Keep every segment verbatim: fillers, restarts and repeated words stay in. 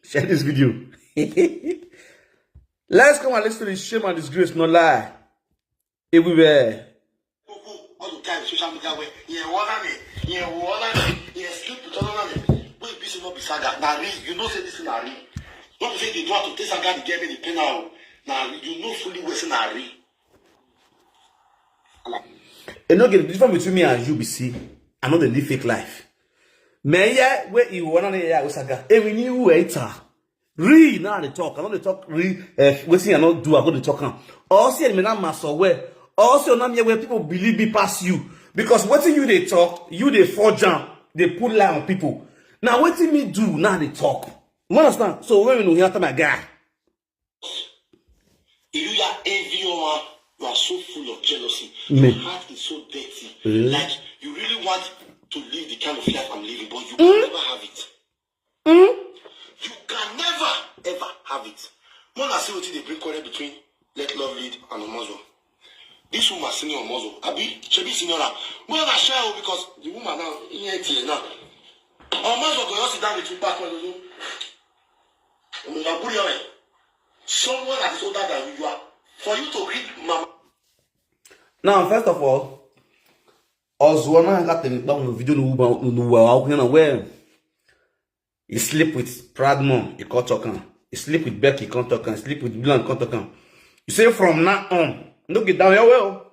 Share this video. Let's come and listen to the shame and disgrace, no lie. Everywhere. All the time, social media where you want me, you want me, you sleep with all of me. Wait, this is not be saga. Now, real, you know, say this is not real. Don't say they do want to take saga to get me the penal. Now, you know fully well say not real. E no get the difference between me and you, be see. I know they live fake life. Me, yeah, where you wanna, yeah, Osaga. Every new waiter. Real now they talk. I know they talk real. Uh, wetin I no do, I go dey talk am. Or see me na maso where. Or see na me where people believe me pass you. Because wetin you dey talk, you dey forge am, dey put lie on people. Now wetin me do, now they talk. You understand? So when you hear my guy, If you are envy, you are so full of jealousy. Me. Your heart is so dirty. Like you really want to live the kind of life I'm living, but you can never have it. You can never ever have it. When I see what they bring quarrel between Let Love Lead and Omozo. This woman senior Omozo. Abi, she be senior now. When I share her because the woman now in here now. Omozo go just sit down with you back on the room. Someone that is older than you, you are. For you to read mama. Now, first of all, Ozuona got the video no where he sleep with Proud Mom, he can't talk am. He sleep with Becky, he can't talk am. He sleep with Blanc, he can't talk am. You say from now on, no get down your well.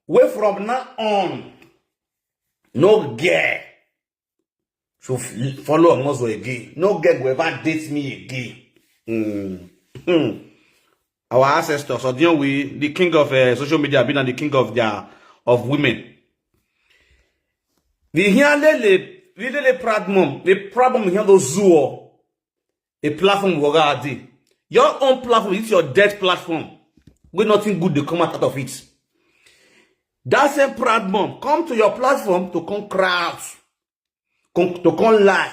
Where from now on, no get. So f- follow Omozo again. No get go ever date me again. Hmm. Hmm. Our ancestors, Odionwi, the king of uh, social media, been the king of their of women. The here lele, the lele Proud Mom, the problem here those zuo, a platform wagadi. Your own platform is your dead platform. With nothing good they come out, out of it. That same Proud Mom come to your platform to come cry out, come, to come lie.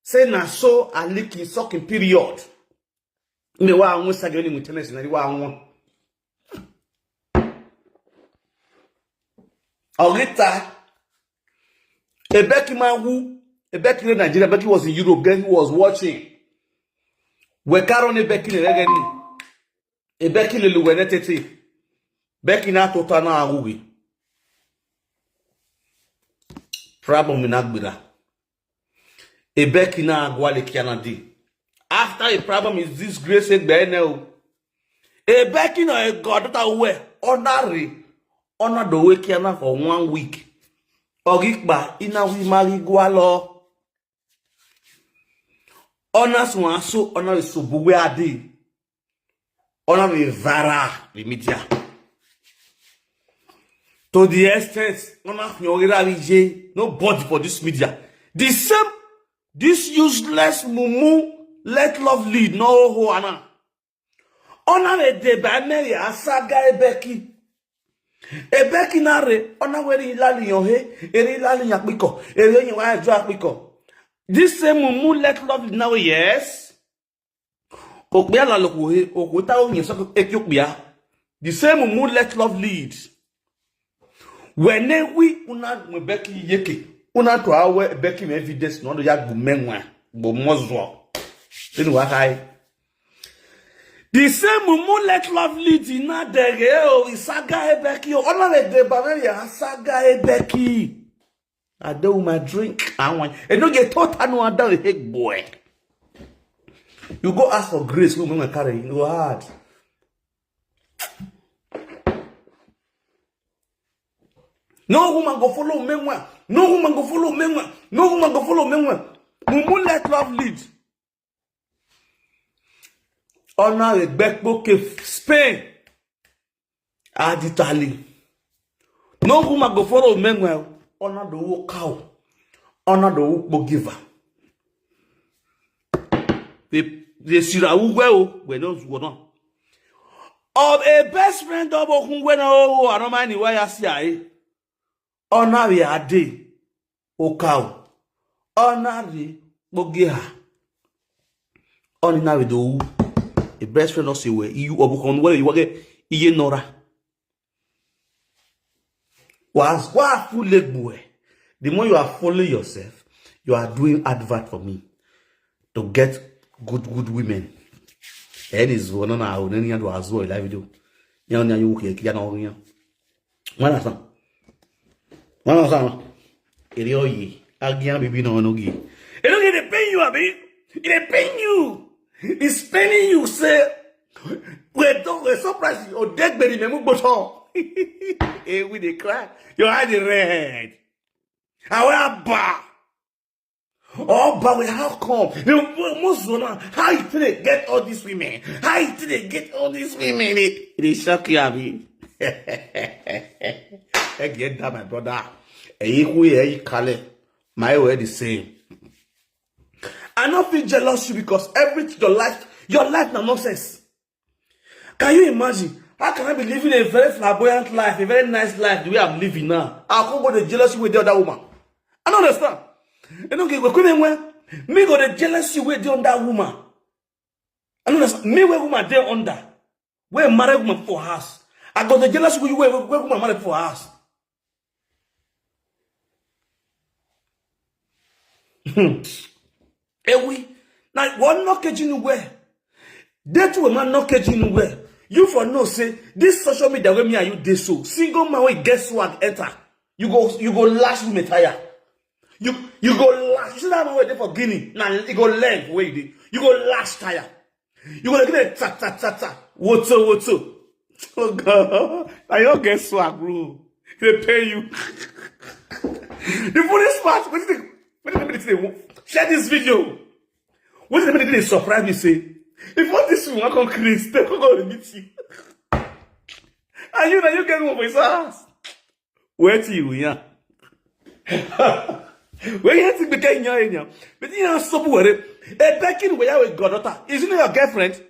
Say na so I lick him sucking period. Me wa won sage ni mu tennis na wa won. Orita, Ebeki ma wu, Ebeki in Nigeria, Ebeki was in Europe, then he was watching. We karon Ebeki ne regeni. Ebeki le luwe ne tete. Beki na tota na awugi. Problem in Agbira. Ebeki na agwale kiana di. After a problem is disgrace egbe ene o. Ebeki na a god that we honorary honor the way kiana for one week. Ogikpa ina wi mari gwalo. Honor so and so honor is so we are di. Honor me vara the media. To the extent, honor me orira rije, nobody for this media. The same, this useless mumu, let love lead, no ho ana. Honor me de ba me ya saga Ebeki. Ebeki na re, honor we ri lali yon he, eri lali yan piko, eri yin wa jo piko. This same mumu let love lead now, yes. Okpia la loko he, okota o yin so eki okpia. The same mumu let love lead. When we una me Beki yeke, una to awe Beki me evidence no do ya gbu menwa, gbo mozo. Then wa kai. The same mumu let love lead in na dege o isaga Ebeki o. Ona le de ba me ya saga Ebeki. I do my drink. I want. And no get thought I know I don't hate boy. You go ask for grace, we gonna carry you hard. No woman go follow me one. No woman go follow me one. No woman go follow me one. Mumu let love lead. Ona le gbekpo ke Spain. Add Italy. No woman go follow me one. Ona do wo cow. Ona do wo giver. They they sira wo we o we no wo no. Of a best friend of okun we na o I don't mind why I see I. Ona we ade. Okao. Ona re kpoge ha. Oni na we do. A best friend no say we. You obukon we you wage iye nora. Was wa fool egbu e. The more you are fooling yourself, You are doing advert for me to get good, good women. Any is one on our own, any other as well, live video. Yan yan you okay, yan on yan. One of them. One of them. Eri oyi. Agian bibi no no gi. E no get the pain you abi. It dey pain you. It's paining you say we don we surprise you. Odegberi memu gboto. Eh, we dey cry. Your eye dey red. Awaba. Oh, but we how come? You must know how you today get all these women. How you today get all these women? It, it dey shock you, abi. Hey, get that, my brother. Hey, who here, you Kale? My way the same. I no fit jealous you because every your life, your life na nonsense. Can you imagine? How can I be living a very flamboyant life, a very nice life, the way I'm living now? I can't go the jealousy with the other woman. I don't understand. You know, we couldn't when me go the jealousy with the other woman. I don't understand. Me where woman there under, where married woman for house. I got the jealousy with you where, where woman married for house. Ewi, now one knock you nowhere. They two man knock you nowhere. You for no say this social media where me and you dey so single man wey get swag enter. You go you go lash me tire. You you go lash. You see that man wey dey for Guinea? Now you go learn where you dey. You go lash tire. You go like that ta ta ta ta. What's up? What's up? Oh God, I don't get swag, bro. They pay you. The funniest part, what did they, what did they, share this video? What did they surprise me say? If what this one come Chris, they come go meet you. And you now you get one for his house. Where to you, yeah? Where you think the guy in your area? But you know, so worried. A Becky where your goddaughter is it not your girlfriend?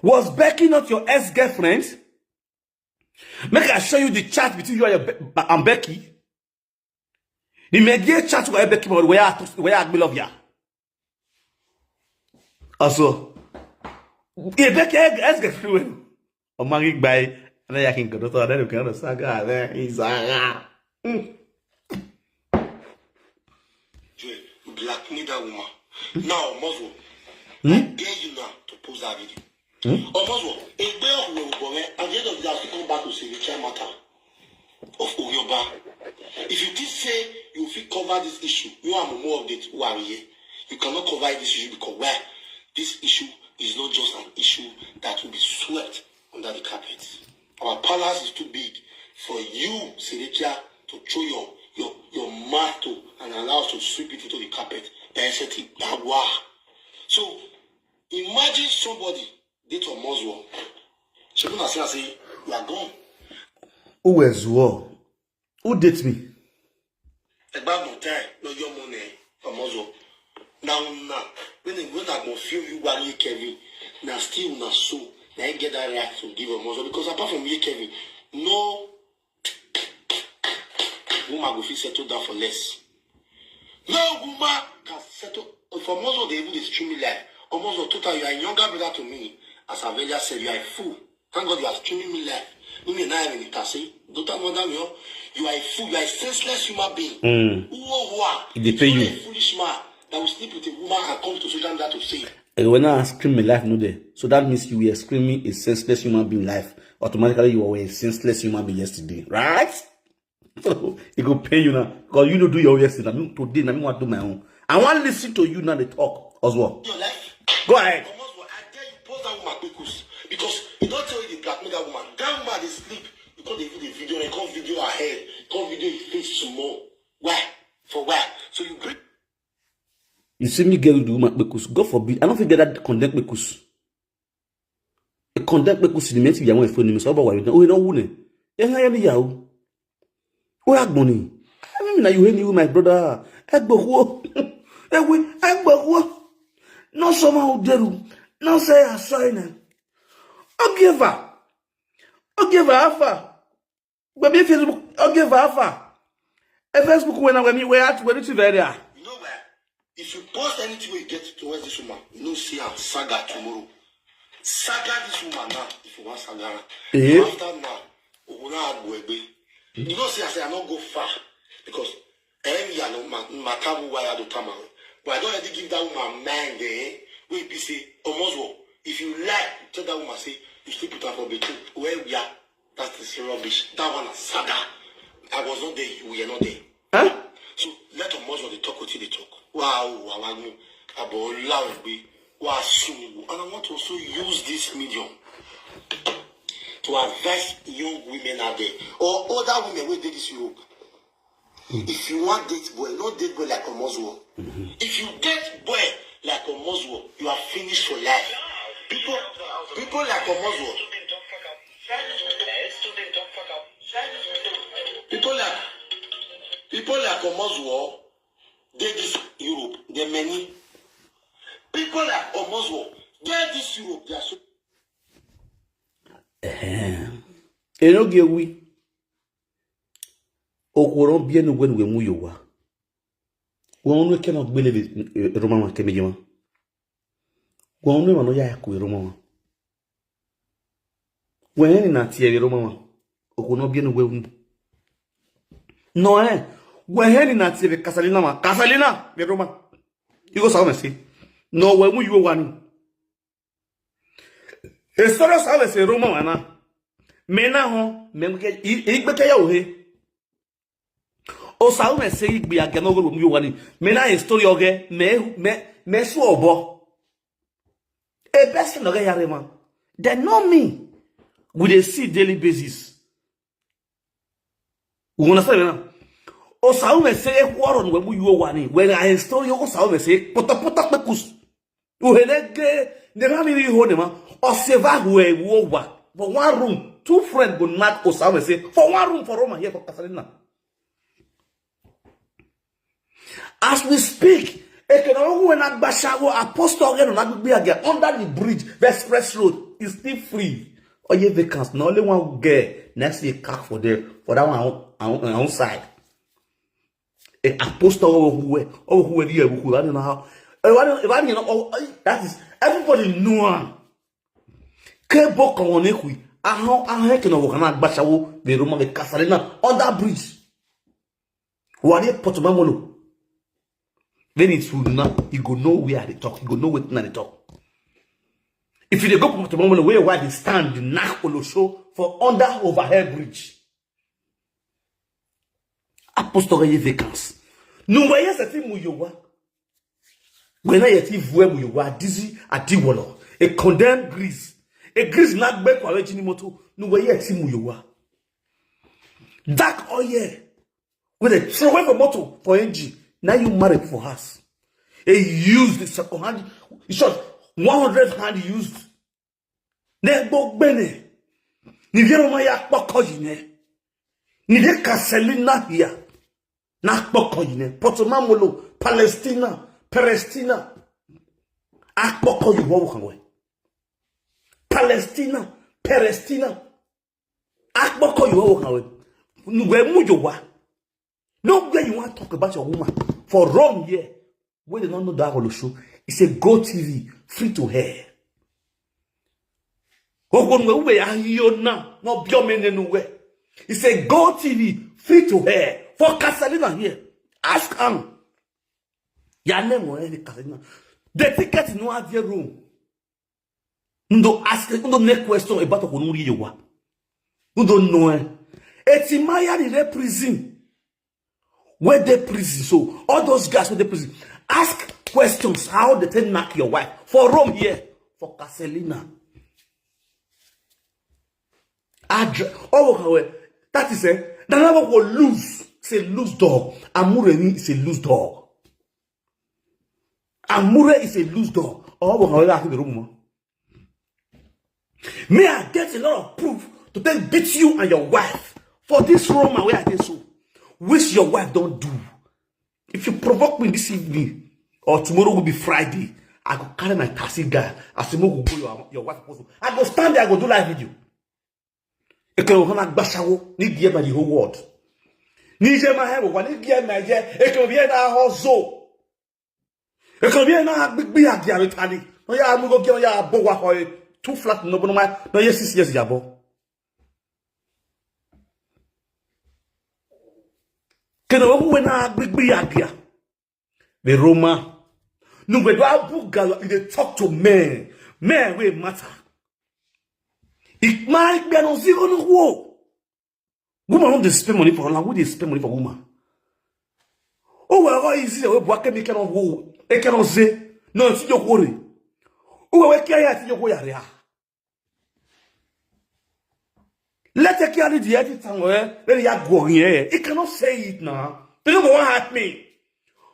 Was Becky not your ex-girlfriend? Make I show you the chat between you and, your, Be- and Becky. The media chat where Becky where I where I love ya. Also, yeah, Becky ex-girlfriend. Omari gbai, and then I can go to the other saga. There is a Joy, you blackmail that woman. Now, Omozo, I dare you now to post that video. Omozo, a day of your woman, at the end of the day, I still come back to say the child matter of Oyoba. If you did say you fit cover this issue, you are more of the two are here. You cannot cover this issue because why? This issue is not just an issue that will be swept under the carpet. Our palace is too big for you, Seretia, to throw your your your mat to and allow us to sweep it into the carpet. Ẹ ṣe ti gbà wá. So imagine somebody date Omozo. Ṣebí na say I say you are gone. Who was war? Who date me? Egba mo time no your money Omozo. Now now when they when I go feel you worry Kevin, now still na so now I get that right to give Omozo because apart from you Kevin, no woman go fit settle down for less. No woman can settle for Omozo they even dey stream me live. Omozo total you are a younger brother to me. As Avelia said, you are a fool. Thank God you are streaming me live. Women now even can say, don't tell mother me, oh, you are a fool, you are a senseless human being. Who who are If they pay you. A foolish man that will sleep with a woman and come to social media to say. And when I scream my life no day. So that means you were screaming a senseless human being life. Automatically you were a senseless human being yesterday, right? It go pain you now. Because you don't do your yesterday. I mean, today, I mean, want to do my own. I want to listen to you now. They talk, Oswald. Your life. Go ahead. Come on, I tell you, post that woman quick, quick. Because you don't tell you the blackmail that woman. That woman they sleep. You can't even the video. They come video ahead. Come video your face some more. Why? For why? So you bring. You see me get with the woman kpekus. God forbid. I don't think that condemn kpekus. E condemn kpekus the message you want to phone me. So about why you don't win. Yeah, yeah, yeah. Who are money? I mean, now you hate you, my brother. Egbokuo. Ewe, egbokuo. No someone who deru. No say I sign. Ogieva. Ogieva Alpha. Baby Facebook. Ogieva Alpha. E Facebook when I when me where at where it's very. You know where? If you post anything you get towards this woman, you know see her saga tomorrow. Saga this woman now, if you want saga her. Eh? After now, Oguna Agwegbe. You know see I say I not go far because Eh, we are no ma-, matter who why I do tama. But I don already give that woman mind, eh? We be say, Omozo, if you lie, tell that woman say, you sleep with her for bedroom. Where we are, that is rubbish. That one is saga. I was not there, we are not there. Huh? So let Omozo dey talk wetin dey talk. Wow, wow, wow, no. Abo Olawegbe, wa sue. And I want to also use this medium to advise young women out there or older women wey dey this Europe. If you want date boy, no date boy like Omozuo. If you date boy like Omozuo, you are finished for life. People, people like Omozuo. People like, people like Omozuo, dey this Europe, there many. People like Omozuo, dey this Europe, they are so. Enoge wi. Okworo bie no gwen we mu yowa. Wa onu ke no gbele bi Roma wa ke mejima. Wa onu ma no ya ku Roma wa. Wa ni na tie bi Roma wa. Okworo bie no we mu. No eh. Wa ni na tie bi Kasalina ma. Kasalina bi Roma. Igo sa o me si. No we mu yowa ni. Esoro sa we se Roma wa na. Me na ho me ke igbe ke ya ohe. Osa ume se igbe age no go mu yowa ni. Me na a story oge me me me su obo. A person oge yare man. They know me. We dey see daily basis. You understand me now? Osa ume se e kworo no mu yowa ni. When I story ogo sa ume se poto poto pekus. Uhenege ne na mi ho ne ma. Oseva we wo wa. For one room, two friends go knock Osa ume se for one room for Roma here for Kasalina. As we speak, ekena ogu we na gbashawo apostle again na gbigbi again under the bridge, the express road is still free. Oye vacant, na only one girl next year cack for there for that one on, on, on side. A apostle owe who we owe who we the who we na how. Everybody, everybody, you know, oh, that is everybody know am. Kebo kawone kui. Ahon ahon ekena wo kana gbashawo the Roma the Kasalina under bridge. Wari potomamolo. Then it will not, you go know where they talk, you go know what they talk. If you dey go potomamolo, where why they stand, the knock olo show for under overhead bridge. Apostle ye vacance. No way yes ati muyowa. When I ati vue muyowa, dizzy ati wolo. A condemned Greece. A Greece not back kwa wejini moto. No way ati muyowa. Dark oil. With a throw away for motor for N G. Now you marry for house. A used the second hand. In short, one hundred hand used. Ne gbogbo ne. Ni vero ma ya kpoko yi ne. Ni de Kasalina here. Na kpoko yi ne. Potomamolo, Palestina, Palestina. Akpoko yi wo kan we. Palestina, Palestina. Akpoko yi wo kan we. Nugwe mu yo wa. No where you want to talk about your woman for Rome here. Where they don't know that Olosho. It's a Go T V, free to air. Ogonwe ube ya hiyo na no bio mene nuwe. It's a Go T V, free to air for Kasalina here. Ask am. Ya name or any Kasalina. The ticket no have your room. Ndo ask, ndo ne question about Okonuri Yowa. Ndo no eh. Eti Maya ni re prison. Where they prison? So all those guys where they prison, ask questions how they take knock your wife for Rome here for Caselina. Address. Oh, how that is eh. That never will lose. Say lose dog. Amureni is a lose dog. Amure is a lose dog. Oh, how that the room. Me, I get a lot of proof to then beat you and your wife for this Roma where I did so, which your wife don't do. If you provoke me this evening or tomorrow will be Friday, I go carry my taxi guy. I say, "Mo go your, your wife also." I go stand there, I go do live video. Ekele ohana gbashawo ni die by the whole world. Ni je ma he wa ni die ma je. Ekele bi na ho zo. Ekele bi na gbigbi agi aritali. No ya amugo gi ya abo wa ho. Two flat no bono ma. No ye six years ya bo. Kena we na gbigbi agia. The Roma. No, we do abu galo, e dey talk to men. Men wey matter. It might be an zero no wo. Woman no dey spend money for land. Who dey spend money for woman? Oh, well, all easy. We buy me cannot wo. E cannot say. No, it's your worry. Oh, we care ya, it's your worry. Let e carry the edit and where let ya go here. He cannot say it now. They don't want help me.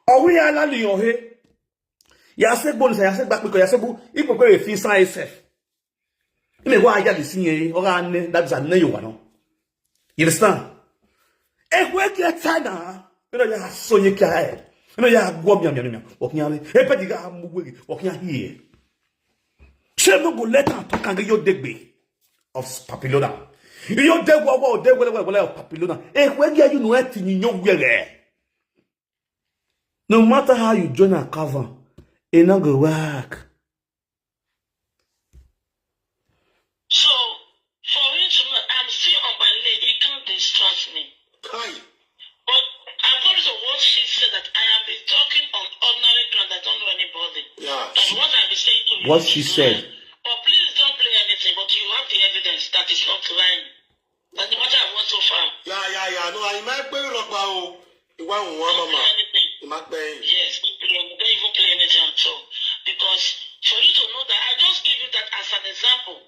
Or we are not your head. Ya say bonus, ya say back because ya say bu. He go go fit sign himself. He may go hire the senior or that is a name you want. You understand? E we get time now. You know ya so you can. You know ya go miam miam miam. Walking out. E pe diga mu we walking here. Shame no go let am talk and get your degbe of Papilona. Your degbe, what degbe, what of Papilona? Eh, where get you no anything you know where? No matter how you join a cover, it not go work. So, for me to know, I'm still on my leg. It can't distract me. Kai. But according to what she said, that I am be talking on ordinary ground. I don't know anybody. Yeah. That's what I be saying to you. What she said. But please don't play anything. But you have the evidence that is not lying. That's the matter I want so far. Yeah, yeah, yeah. No, I might pay rock bow. You want one mama. Anything. You might pay. Yes, don't play. Don't even play anything at all. Because for you to know that, I just give you that as an example.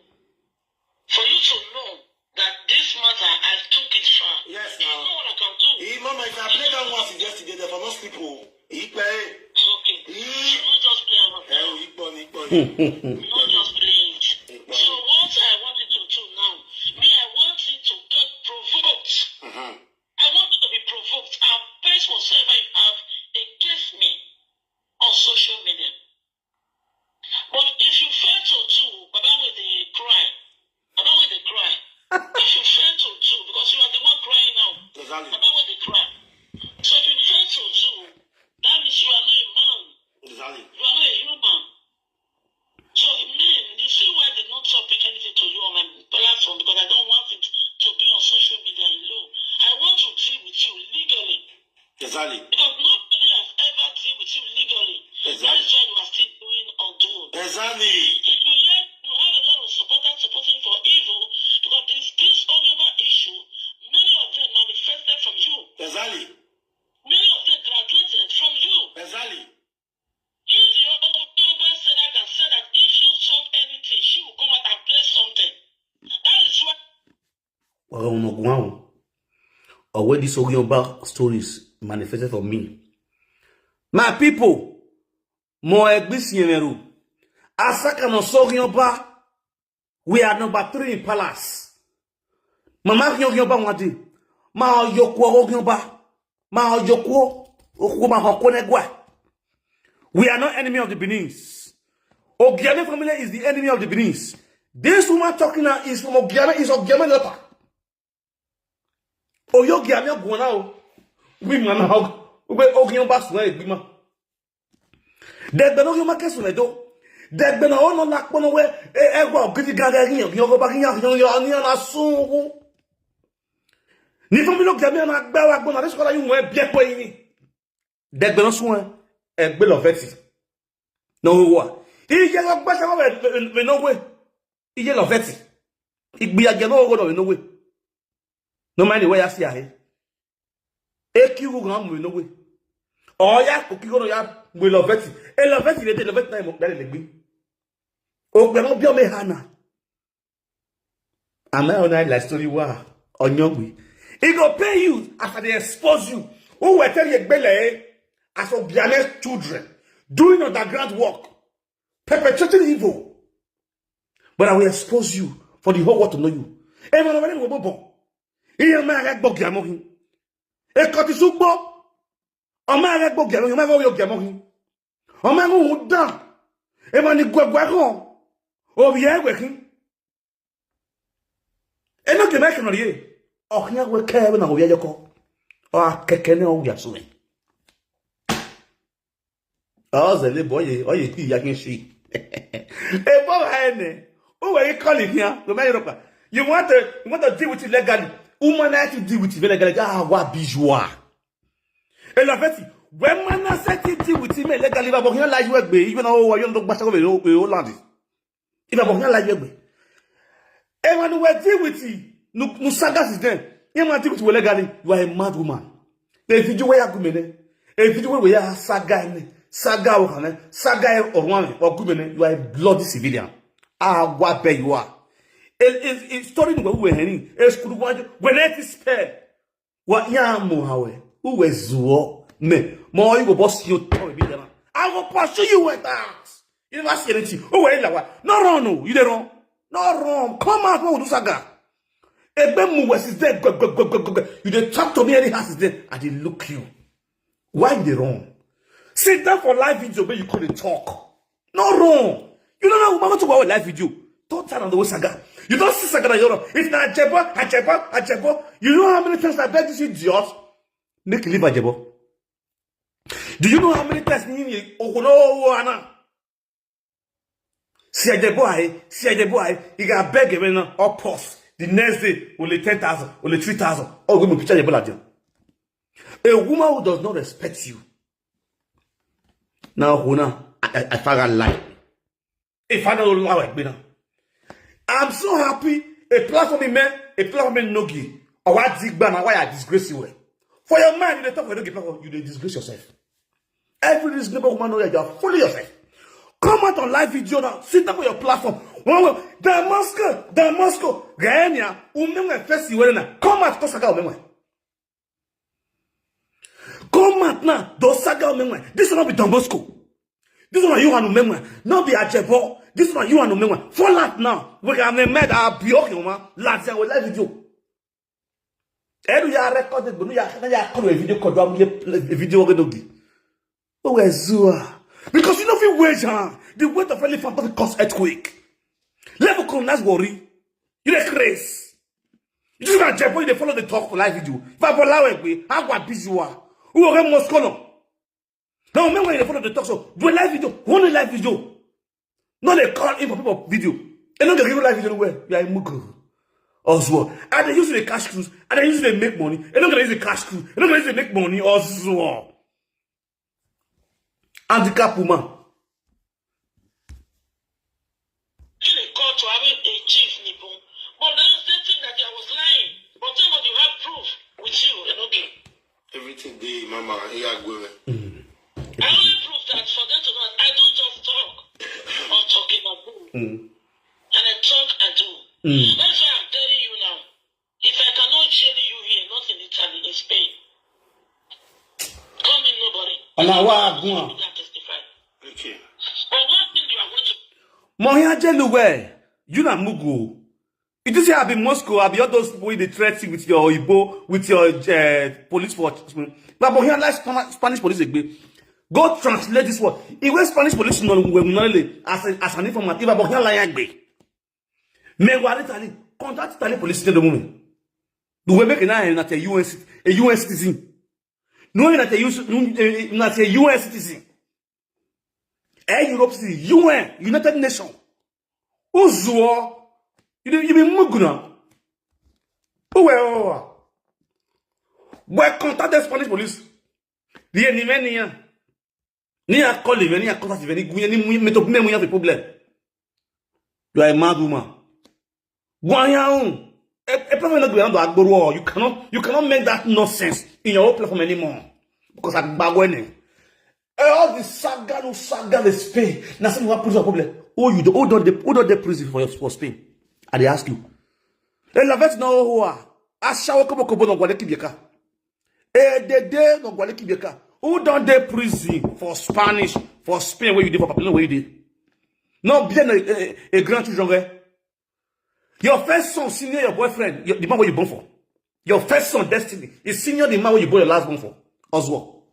For you to know that this matter, I took it far. Yes, now. You know what I can do? Hey, mama, if I play that once yesterday, they for not sleep. Oh. He pay. Okay. He. You not just play around. Eh, he pon, he pon. You not just play it. So what I want you to do now, me, I want you to get provoked. Uh-huh. I want you to be provoked and paste whatever you have against me on social media. But if you fail to do, Baba will dey cry. Baba will dey cry. If you fail to do, because you are the one crying now. Exactly. Baba will dey cry. So if you fail to do, that means you are not a man. Exactly. You are not a human. So men, you see why they not topic anything to you on my platform, because I don't want it to be on social media alone. I want to deal with you legally. Exactly. Because nobody has ever deal with you legally. Exactly. That's why you are still doing or doing. Exactly. If you let, you have a lot of supporters supporting for evil, because this, this Oyoba issue, many of them manifested from you. Exactly. Many of them graduated from you. Exactly. If the Oyoba said that and said that if you talk anything, she will come out and play something. That is why Ọ̀rọ̀ ọmọ ogun àwọn. Or where this Orionba stories manifested for me. My people, mo egbisi emeru. Asaka no Sorionba. We are number three in palace. Mama Orionba one day. Ma oyoko Orionba. Ma oyoko. Okuma hokonegwa. We are not enemy of the Benin's. Ogiame family is the enemy of the Benin's. This woman talking now is from Ogiame, is Ogiame daughter. Oyo Ogiame Ogwona o. We man hog. We Ogiame Basu na Egbima. Degbe no Ogiame Kesu na do. Degbe na ono la pono we. E, e, wa gidi gaga yin, yo, yo, ba yin, yo, yo, ni na sungu. Ni family Ogiame na gba wa gbona, this kola yun we bi e ko yin. Degbe no sun e, e gbe lo veti. No wa. Iye lo gba se we, we, we no we. Iye lo veti. Igbi age no go no we no we. No mind the way I see ahe. Eki wu gan we no we. Oya ko ki go no ya we lo veti. E lo veti le de lo veti na mo dale le gbi. O gbe mo bi o me hana. Am I on like story wa? Onyogwi. He go pay you as they expose you. Who will tell you gbele, eh? As Obiane's children doing underground work, perpetrating evil. But I will expose you for the whole world to know you. Ẹ máa lọ wẹ́rẹ́ ìwé bọ̀bọ̀. Iye máa rẹ gbọ́gì àmọ́ kí. Ẹ kọ́ ti súgbó. Ọmọ rẹ gbọ́gì àmọ́ kí. Ọmọ rẹ gbọ́gì àmọ́ kí. Ọmọ rẹ ń dàn. Ẹ máa ní gbẹgbẹ kan. Òbí ẹ wẹ̀ kí. Eno ke meke no rie. Ohia we ke we na wo yeko. O akeke ne o ya so me. O ze le boy, o ye ti ya kin shi. E bo ha ene. O we call it here. Go me Europa. You want to, you want to deal with it legally. Woman, I to deal with it legally. Ah, what bizwa. Elaveti, when man na set it with him legally, but he don't like you egbe. Even though you don't bash over the whole land. If I can like you egbe. Emmanuel deal with you. No, no saga is there. Emmanuel deal with you legally. You are a mad woman. The video where you go, man. A video where you saga, saga, saga, or one or good man. You are a bloody civilian. Ah, what bet you are. It is story we were hearing. It's good one. When it is spell. Wa ya mo hawe. Uwe zuo. Me. Mo you go boss you to be there. I go pursue you with that. You never see anything. Uwe la wa. No run, no. You dey run. No run. Come out, no do saga. Egbe mu west is there. Go, go, go, go, go, go. You dey talk to me anyhow is there. I dey look you. Why you dey run? Sit down for live video where you come dey talk. No run. You don't know what to go live video. Don't turn on the way saga. You don't see saga that you're if na Ajebo, Ajebo, Ajebo. You know how many times I beg this idiot? Make you leave Ajebo. Do you know how many times you need Ogono Ana? See Ajebo I, see Ajebo I, you got beg him now, or pause. The next day, only ten thousand, only three thousand. Oh, we picture Ajebo like you. A woman who does not respect you. Now, Hona, I, I, I found a lie. If I don't lie, like me now. I'm so happy. A platform in men, a platform in Nogi. Or what Zigba, now why I disgrace you well. For your mind, you dey talk for Nogi platform, you dey disgrace yourself. Every reasonable woman know that you are fooling yourself. Come out on live video now. Sit down for your platform. One way, Damasco, Damasco, Ganya, Umemwe, first you wear now. Come out, Kosaka Umemwe. Come out now, those saga Umemwe. This will not be Don Bosco. This one you want Umemwe. Not be Ajebo. This one you want Umemwe. Fall out now. We can make that be okay, man. Let's say we live video. Edu ya recorded, but ya na ya call a video call. Do a video we no give. Oh, where's Zua? Because you know if you wage, huh? The weight of elephant doesn't cause earthquake. Level colonize worry. You dey craze. You just gonna Ajebo, you dey follow the talk for live video. If I follow it, how what busy you are? Who will get most column? Now, remember when you follow the talk, so do a live video, one live video. No, they call in for people video. And not gonna give live video where you are in Mugu. Oswald. And they use the cash cruise, and they use the make money. And not gonna use the cash cruise, and not gonna use the make money. Oswald. Handicap woman. She dey call to have a chief Nibon. But then they think that I was lying. But thank God you have proof with you, Enoge. Everything dey, Mama. Iya gwe. I only prove that for them to know I don't just talk or talking about. And I talk, I do. That's why I'm telling you now. If I cannot jail you here, not in Italy, in Spain, call me nobody. Ọ̀nà wa gùn. You can testify. Okay. But one thing you are going to Mo here jail where? You na Mugu. It is here, I be Moscow, I be all those people with the threat with your Igbo, with your uh, police force. But here, like Spanish police, go translate this word. If Spanish police no, as, a, as an informant, if I here, like, me go Italy, contact Italy police, tell them. The way make na na a U N cit- a U N citizen. No, na a U N citizen. A Europe citizen. U N, United Nations. Uzuo. You dey- you be Muguna. Uwe uwe. Boy, contact the Spanish police. The enemy niya. Niya call him, niya contact him, ni gunye ni mu- me to me mu have a problem. You are a mad woman. Go on your own. A, a problem not going to Agboro. You cannot you cannot make that nonsense in your own platform anymore. Because I bag when eh, all the saga no saga the Spain. Now some people put a problem. Oh, you do oh don't they oh don't they prison for your for Spain. I they ask you. Hey, Lavet no who are. Ashawo kobo kobo no gwale kibieka. Eh, they they no gwale kibieka. Who don't they prison for Spanish, for Spain where you did for Papillon where you did? No, bien a, a, a grandchildren where your first son senior your boyfriend, your, the man where you born for. Your first son destiny is senior the man where you born your last born for. Oswald.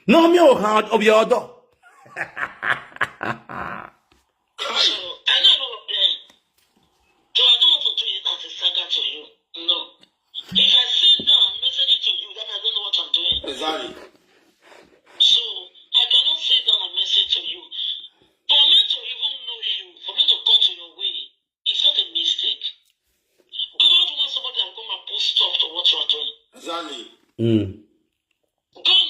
No, me or hand of your door. So I know a lot of them. So I don't want to do it as a saga to you. No. If I sit down and message it to you, then I don't know what I'm doing. Exactly. So I cannot sit down and message to you. For me to even know you, for me to come to your way, it's not a mistake. God wants somebody that will come and put stop to what you are doing. Exactly. Mm. God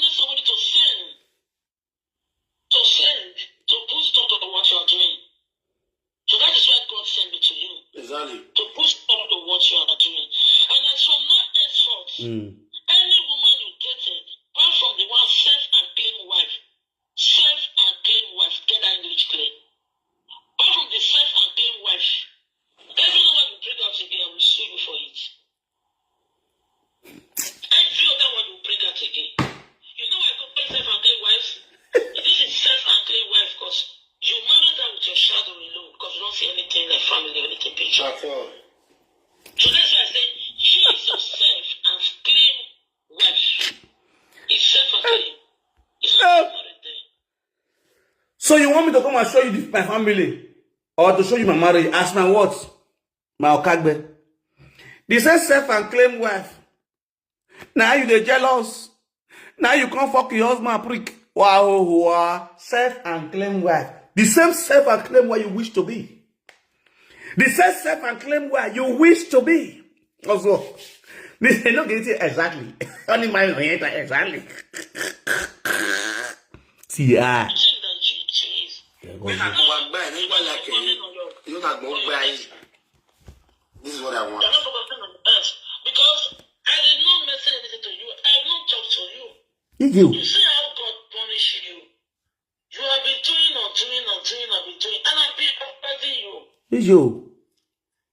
So you want me to come and show you this, my family, or to show you my marriage as my what? My okagbe. The same self and claim wife. Now you dey jealous. Now you come fuck your husband prick. Wow, wow. Self and claim wife. The same self and claim wife you wish to be. The same self and claim wife you wish to be. Also, this is not getting exactly. Only my exactly. See, ah. This is what I want. You're not focusing on the earth because I did not mention anything to you. I did not talk to you. You. You see how God punish you. You have been doing and doing and doing and been doing, and I've been avoiding you. You.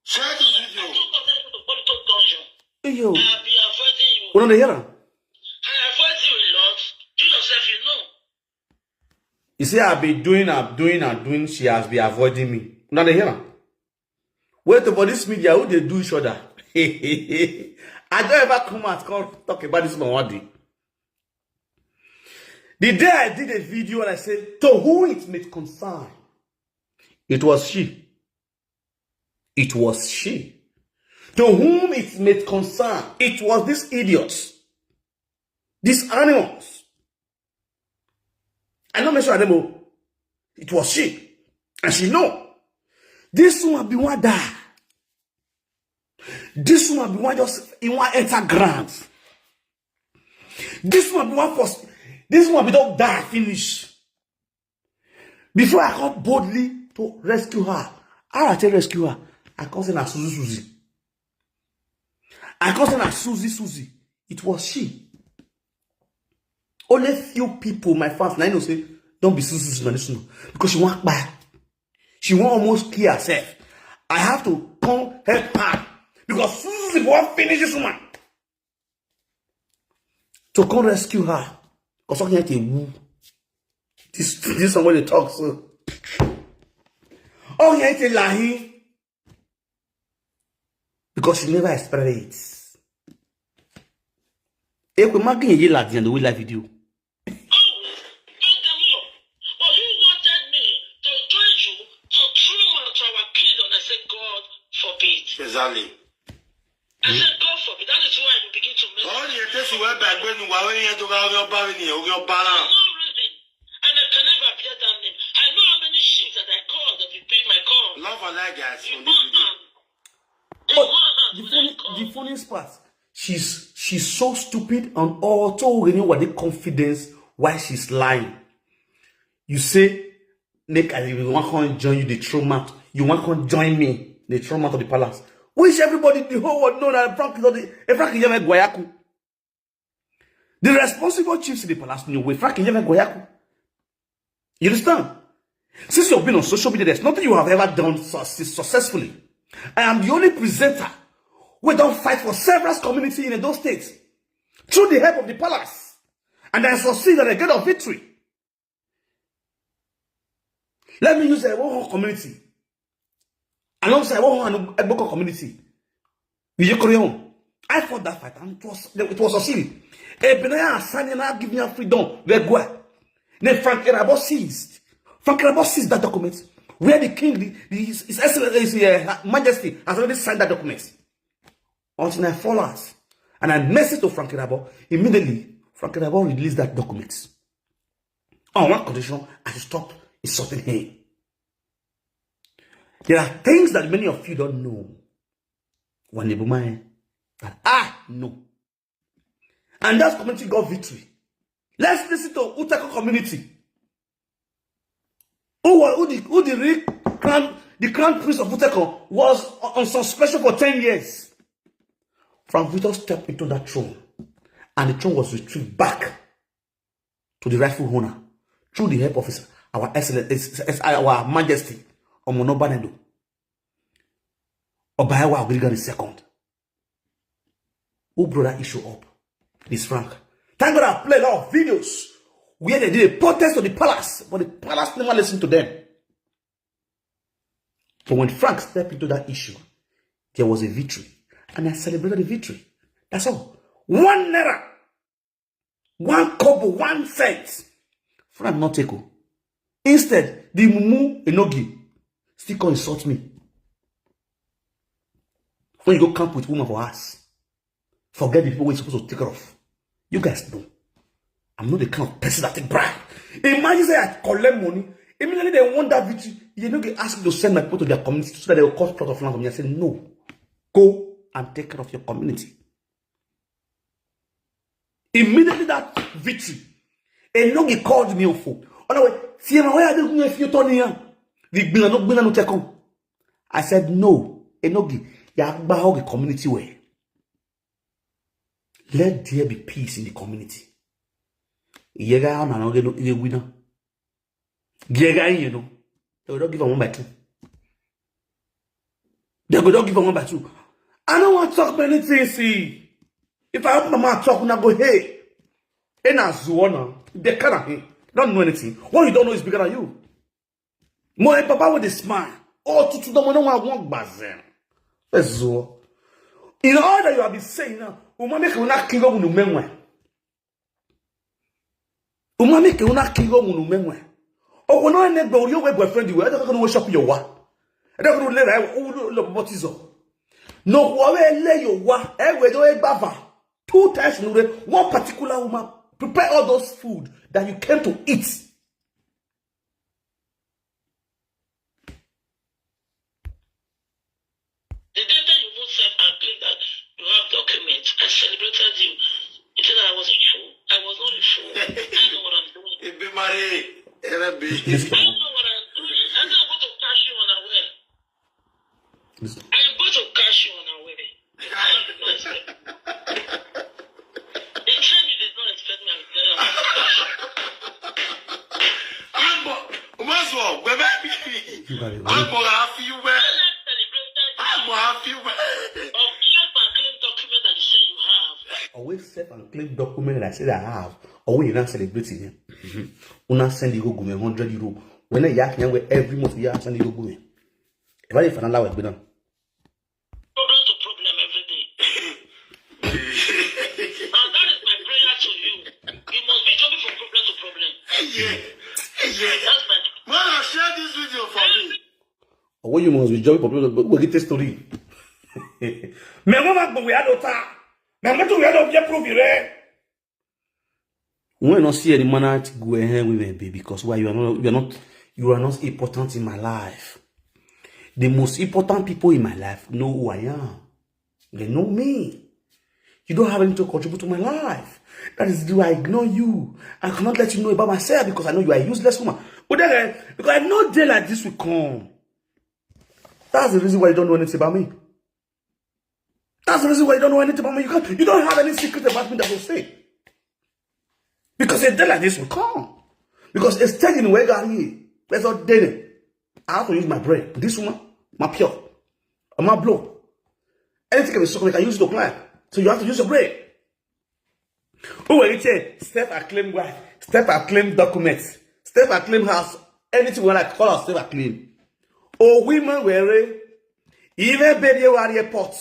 Try to video. I don't want people to put it on you. You. I have been avoiding you. Una dey hear am? I avoid you a lot. You yourself, you know. You see, I've been doing, I'm doing, I'm doing. She has been avoiding me. Una dey hear am? Wait, for this media, who dey do each other? I don't ever come out come talk about this one one day. The day I did a video and I said, "To whom it may concern," it was she. It was she. To whom it may concern, it was these idiots, these animals. I no mention her name o. It was she. And she know. This woman be one die. This woman be one just, e wan enter ground. This woman be one first. This woman be don die finish. Before I come boldly to rescue her, how I take rescue her? I come say na Susie Susie. I come say na Susie Susie. It was she. Only few people, my fans, na you know say, "Don't be Susie Susie na this one." Because she wan kpai. She wan almost kill herself. I have to come help her. Because Susie Susie wan finish this woman. To come rescue her. Because all you woo. This, this one wey dey talk so. All you lahi. Because she never experienced. Ekwe magi ye la di and we live video. But you wanted me to join you to trauma to our kingdom. I said, "God forbid." Exactly. I said, "God forbid." That is why you begin to make. All the attention where back when you were, when you had to go, your bar in your, your balance. No reason. And I can never bear that name. I know how many ships that I called that you pick my call. Love and like, guys, on this video. But the funny, the funniest part, she's, she's so stupid and also really what the confidence why she's lying. You say, "Make I, you want come join you the trauma. You want come join me the trauma of the palace." Which everybody, the whole world know that Frank is not the, eh, Frank is not Gwayaku. The responsible chiefs in the palace knew we Frank is not Gwayaku. You understand? Since you've been on social media, there's nothing you have ever done successfully. I am the only presenter who don't fight for several community in those states through the help of the palace. And I succeed at the gate of victory. Let me use a one community. Alongside one Egboko community. With Yekorion. I fought that fight and it was, it was succeeding. Ebinaya Asani now give me a freedom. Where go? Then Frank Erabo seized. Frank Erabo seized that document where the king, the, the, his, his Excellency, uh, Majesty has already signed that document. Until I fall out. And I messaged to Frank Erabo. Immediately, Frank Erabo released that document. On one condition, I should stop insulting him. There are things that many of you don't know. Wanebumai, that I know. And that community got victory. Let's listen to Uteko community. Who was, who the, who the real crown, the crown prince of Uteko was on suspension for ten years. Frank Victor stepped into that throne, and the throne was retrieved back to the rightful owner through the help of his, our excellent, his, his, our majesty, Omono Banedo, Obaewa Ogirigan the second. Who brought that issue up? This Frank. Thank God I play a lot of videos where they did a protest to the palace, but the palace never listened to them. But when Frank stepped into that issue, there was a victory. And I celebrated the victory. That's all. One naira. One kobo, one cent. Frank not take o. Instead, the mumu Enogi still come insult me. When you go camp with woman for us, forget the people we're supposed to take care of. You guys know. I'm not the kind of person that take bribe. Imagine say I collect money. Immediately they want that victory. You know, they ask me to send my people to their community so that they will cut plot of land for me. I said, no. Go and take care of your community. Immediately that victory, Enogi called me on phone. Other way, see my way I don't know if you turn here. The gbina no gbina no check on. I said, no, Enogi, ya gba all the community way. Let there be peace in the community. Yega ama no ge no ge wina. Yega you know. They will not give am one by two. They go not give am one by two. I don't want to talk many things. See, if I open my mouth talk, una go hey. And as you wanna, they can't hey. Don't know anything. What you don't know is bigger than you. Mo e papa with a smile. Oh, tutu domo no one one bazen. Ezo. In all that you have been saying now, uma make una king of unu menwe. Uma make una king of unu menwe. Oh, we no ne gbe your boyfriend you. I don't know shop your wa. I don't know le ra u lo botizo. No, we le your wa. E we do e bava. Two times in a row, one particular woman prepare all those food that you came to eat. The day that you even self and claim that you have documents, I celebrated you. You think that I was a fool? I was not a fool. I know what I'm doing. Ebe mare, era be. I know what I'm doing. I know I'm going to catch you unaware. I am going to catch you unaware. The time you did not expect. The time you did not expect me, I'm telling you. Agbo, Omazo, gbẹmẹ mi. Agbo, I feel well. Agbo, I feel well. Of self and claim document that you say you have. Always self and claim document that I say that I have. Or when you not celebrating here, una send you go go me hundred euro. When I yak every month, you send you go go me. If I didn't find out, we now. Problem to problem every day. And that is my prayer to you. You must be jumping from problem to problem. Yeah. Yeah. That's my Man, I share this video for me. Oh, you must be jumping from problem to problem. We get the story. Me mama go we adota. Me mama to we adota prove it. When I see any man at go ahead with me, baby, because why you are not, you are not, you are not important in my life. The most important people in my life know who I am. They know me. You don't have anything to contribute to my life. That is why I ignore you. I cannot let you know about myself because I know you are a useless woman. But then, because I know day like this will come. That's the reason why you don't know anything about me. That's the reason why you don't know anything about me. You can't, you don't have any secret about me that will say. Because a day like this will come. Because it's taking away Gary. That's all day. I have to use my brain. This woman, my pure. Or my blow. Anything can be struck, I can use it to climb. So you have to use your brain. Who will you say? Step I claim wife. Step I claim documents. Step I claim house. Anything we like, call us step I claim. Oh, women were even baby were airport.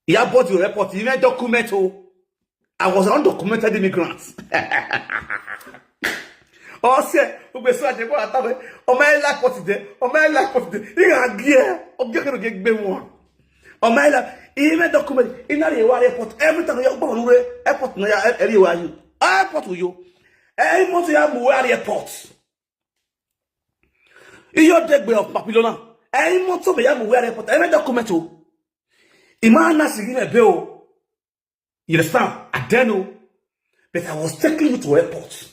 Yeah, bought your airport. Even document. Oh, I was an undocumented immigrant. Oh, say, we saw the boy at the, oh, my life, what is there? Oh, my life, what is there? You are here. Oh, you can get me one. Oh, my life. Even document. In the airport. Every time you go to airport, no, everywhere you. Airport, you. Every month you have more airport. Iyo degbe of Papilona. Any motor me yamu where airport. Any document. Oh, Imana sigi me bill. You understand? I don't know. But I was taking you to airport.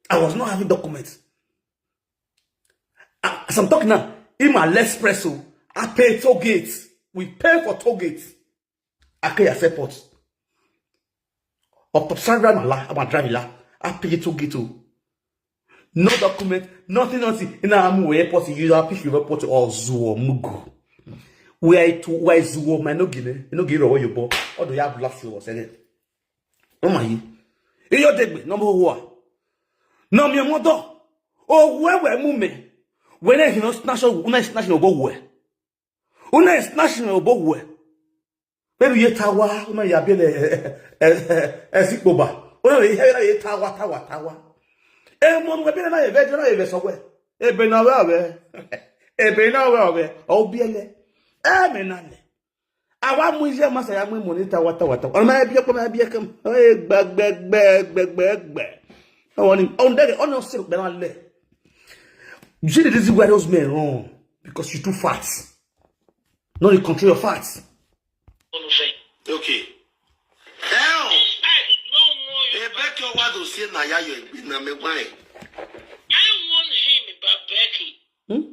I was not having documents. I, as I'm talking now, in my less presso, I pay toll gates. We pay for toll gates. Akeya airport. Of Sandra Mala, I'm a driver. I pay toll gate. Oh. No document, nothing, nothing. In a amu airport, you have pick your airport or zuo mugu. Where to, where zuo, my no gine, no giro where you bo. Or do you have last year or second? Oh my. In your degbe, number one. No, mi modo. Oh, where were mume? When I, you know, snatch, when I snatch, you go where? Una is national obo we. Pelu ye tawa, una ya bele, eh, eh, eh, eh, sikpoba. Una ye, ye, ye tawa, tawa, tawa. E mo we bi na e ve, na e ve so we. E be na we we. E be na we we. O bi ele. E me na le. Awa mu je masa ya mu mo ni ta wata wata. O ma bi ko ma bi kam. E gbe gbe gbe gbe gbe gbe. O ni on de o no se be na le. You see the reason why those men run? Because you too fat. No, you control your fat. Okay. Hell. Ebeke wa do sie na ya yo egbe na me why? I warned him about Becky. Hmm?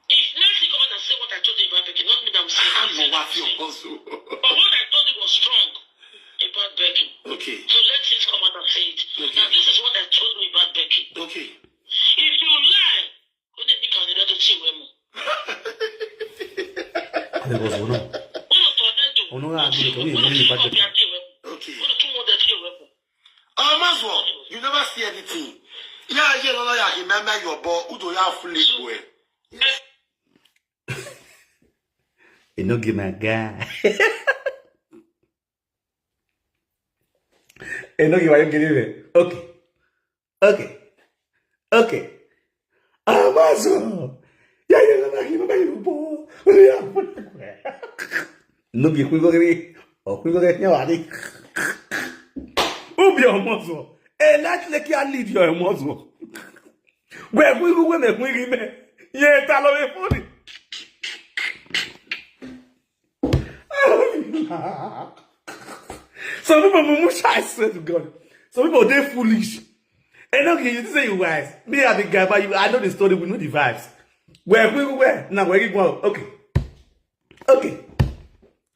If Nancy come out and say what I told you about Becky, not me that will say. I'm not what you also. But what I told you was strong about Becky. Okay. So let him come out and say it. Okay. Now this is what I told you about Becky. Okay. If you lie, only me can the other thing we more. Ade ko so na. Ono ra mi ko mi ni ba de. Okay. Amazo, you never see anything. Yeah, yeah, no, no, yeah, remember your boy, Udo, ya fully boy. E no give my guy. E no give my guy. Okay. Okay. Okay. Amazo. Yeah, yeah, no, no, give my boy. No be quick, okay. O quick, okay. Ubi Amazo. E like like I lead your Amazo. Where we go when we me. Yeah, tell me funny. Some people mumu shy, I swear to God. Some people they foolish. And okay, you say you wise. Me, I the guy, but you, I know the story. We know the vibes. Where we where now? Where you go? Okay, okay,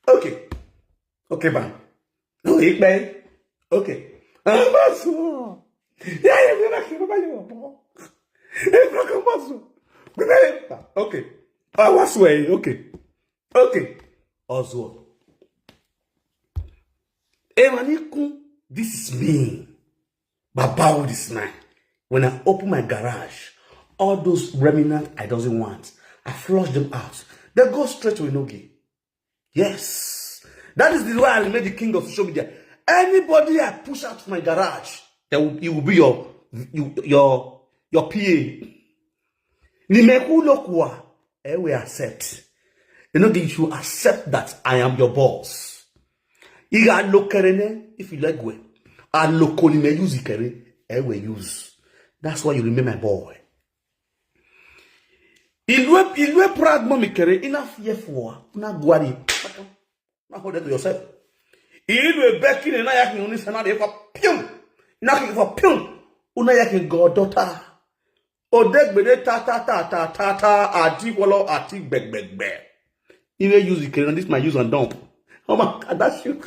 okay, okay, man. No, he pay. Okay. Amazo. Yeah, yeah, yeah, yeah, yeah. Okay. I was way. Okay. Okay. Oswald. Emanikun, this is me. Baba with this man. When I open my garage, all those remnants I doesn't want, I flush them out. They go straight to Enogi. Yes. That is the why I made the king of social media. Anybody I push out of my garage, that will, it will be your you, your your P A. Nimekula kwa, I will accept. You know, you should accept that I am your boss. Iga lokerene, if you like way. A lokonime use kere, I will use. That's why you remain my boy. Ilwe ilwe proud mommy kere ina fear for na gwari. Na hold it to yourself. Ilwe bekin na yakin uni sana de for pium. Na kin for pium. Una yakin goddaughter. Odegbede ta ta ta ta ta ta ati wolo ati gbegbegbe. Iwe use kere, this my use and dump. Oh my God, that's you.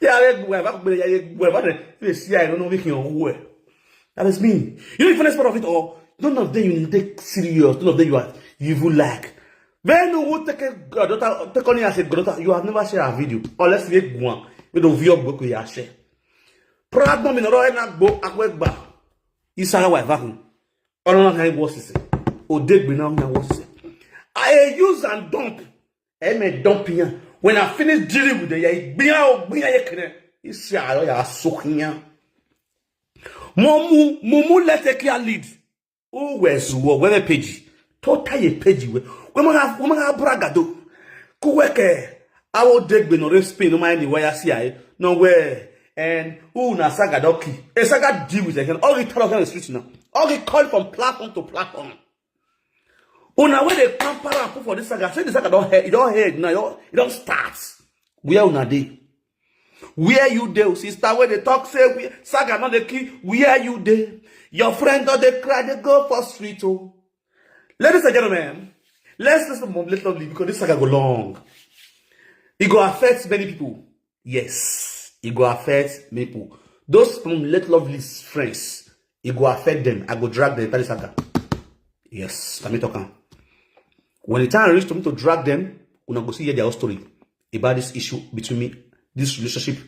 Yeah, I go ever be ya go ever. You see, I don't know making your way. That is me. You know the funniest part of it all? None of them you take serious. None of them you are you even like. When you would take a daughter, take on as a daughter, you have never shared a video. Unless you go on. We don't view book we are share. Proud mommy no ro na gbo akwegba. Isaga wa ever. Ono na kan wo sise. Odegbe na na wo sise. I use and dump. I may dump here. When I finish dealing with the ya gbia o gbia ye kene. Isi aro ya so here. Momu mumu let a clear lead. O we zuwo we page. Tota ye page we. We ma we ma bragado. Kuweke. Awo degbe no respect no mind why I see I. No way. And who na saga doki. E saga deal with again. All the talk on the street now. All the call from platform to platform. Una wey dey pamper am put for this saga, say the saga don head, e don head now, e don start. Where una dey? Where you dey, sister? Wey dey talk say we, saga no dey kill. Where you dey? Your friend don dey cry, dey go for street o. Ladies and gentlemen, let's listen to Mom Let Lovely because this saga go long. E go affect many people. Yes, e go affect people. Those from Let Lovely's friends, e go affect them. I go drag them enter the saga. Yes, let me talk am. When the time reach to me to drag them, una go see hear their story about this issue between me, this relationship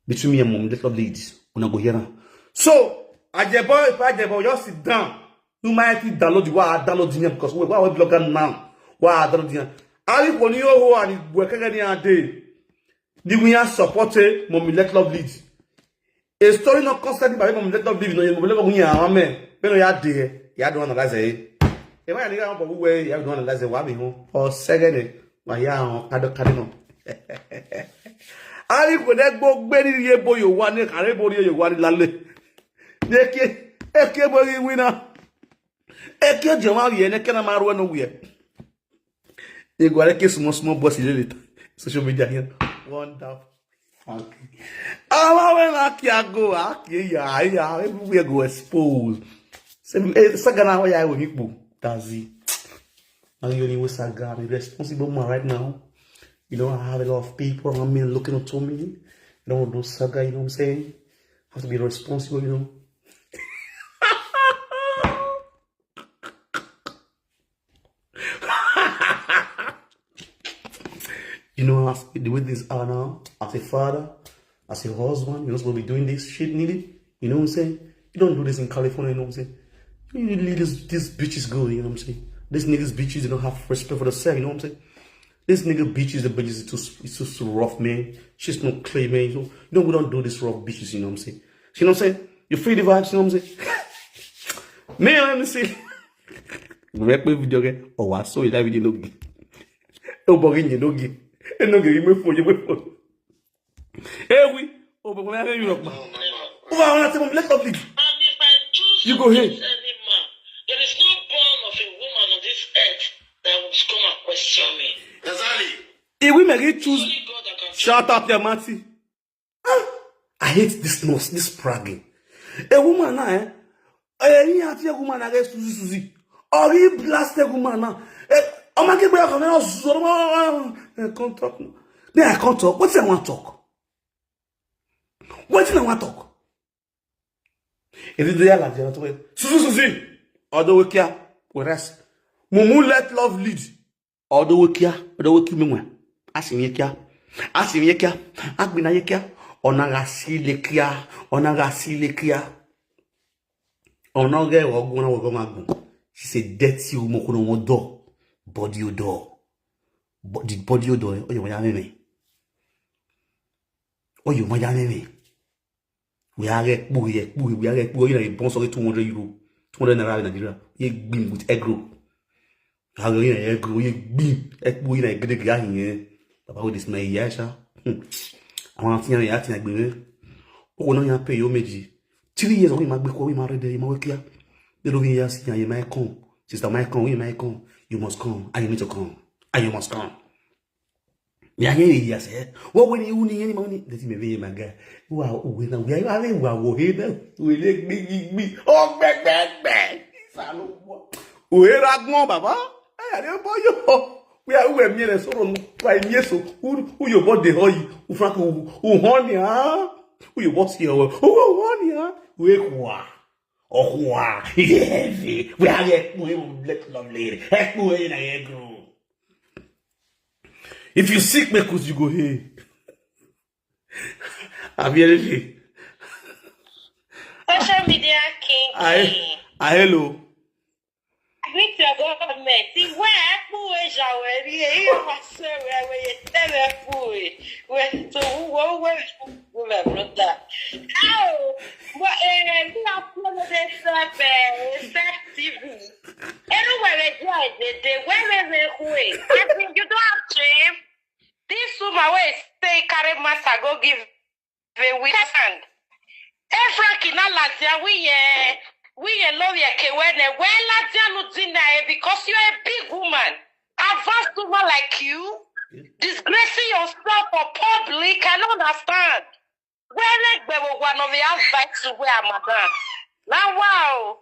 between me and Mom Let Lovely. Una go hear am. So, Ajebo, if Ajebo, just sit down. You might download the why I download the name because we why we blogger now. Why I download the name. I will you who are the work again day. The we are supported Mommy Let Love Lead. A story not constantly by people that don't believe no you believe when you are man. When you are there, you don't analyze it. If I need to go where you don't analyze it, why me home? Or second, why you are I don't carry no. Ari ko ne gbogbo ni ye bo yo wa ni kare bo yo wa ni lale. Ne ke e ke bo ri wina. E ke je wa ye ne ke na ma ro no we. E go are ke small small boss le le. Social media here. Wonderful. Okay. Awa we na ki ago aki ya ya everywhere go expose. Se e saga na wa ya we mi po. That's it. Now you only saga. I'm a responsible man right now. You know, I have a lot of people around me looking up to me. You know, no saga, you know what I'm saying? I have to be responsible, you know. You know, as the way things are now, as a father, as a husband, you're not supposed to be doing this shit, nigga. You know what I'm saying? You don't do this in California, you know what I'm saying? You leave this, these bitches go, you know what I'm saying? These niggas bitches, they don't have respect for the sex, you know what I'm saying? This nigga bitches, the bitches is too, it's too, too rough, man. She's not clean, man. You know, you know, we don't do this rough bitches, you know what I'm saying? You know what I'm saying? You feel the vibes, you know what I'm saying? Man, let me see. Wrap my video again. Oh, I saw that video no good. Oh, boy, you no good. E no good, you may phone, you may phone. Ewi, o bo ko na you rock ma. O ba ona te mo let up lead. You go here. There is no born of a woman on this earth that will come and question me. Exactly. If we may get choose, shout out your Matty. Ah, I hate this nonsense, this bragging. A woman now, eh? Eh, you have a woman against Susie Susie. Or he blasted woman now. Eh, I'm not getting back on the house. Eh, can't talk. Then I can't talk. What's I want to talk? What did I want to talk? If you do that, like, Susie Susie. Although we care, we rest. Mumu let love lead. Although we care, although we care, me. Asi mi care. Asi mi care. Agbina ye care. Ona ga si le care. Ona ga si le care. Ona ge wo gun na wo go ma gun. She say dirty o mo ko no won do. Body odor. Body body odor. Oyo mo ya me me. Oyo mo ya me me. We are get booty, booty, we are get booty. You know, you born sorry two hundred euro, two hundred naira in Nigeria. You beam with egg roll. How you know egg roll? You beam. Egg roll, you know, get the guy here. Baba with this my yasha. I want to see you acting like me. Oh, no, you pay your meji. Three years, only my big, only my red, my work here. They don't even see you, you might come. Sister might come, you might come. You must come. And you need to come. And you must come. Ya ye ya se. Wo we ni uni ni mo ni. Deti me be my guy. Wa o we na we a we wa wo he na. We le gbi gbi gbi. O gbe gbe gbe. Sa lo wo. O he ra gbon baba. E ya le bo yo. We a we mi le sọ̀rọ̀ nu. Wa mi eso. U u yo bo de ho yi. U frank u u ho ni a. U yo bo si o. U u ho ni a. We kwa. O kwa. Ye. We a ye we let love lady. E ku e na ye grow. If you sick, make us you go here. I'm here. Social media king. I, I hello. Greet your government. See where I put a shower. You are so where where you tell me food. Where so who who where who my brother. How? But eh, me I follow this stuff. Eh, Step T V. Anywhere they go, they they where where where who? I think you don't have shame. This woman wey say carry master go give a weak hand. Hey Frankie, na lazia we ye we ye love ye kewene. Where lazia no deny because you're a big woman. Advanced woman like you disgracing yourself for public. I don't understand. Where like we one of the advice to where madam. Now wow.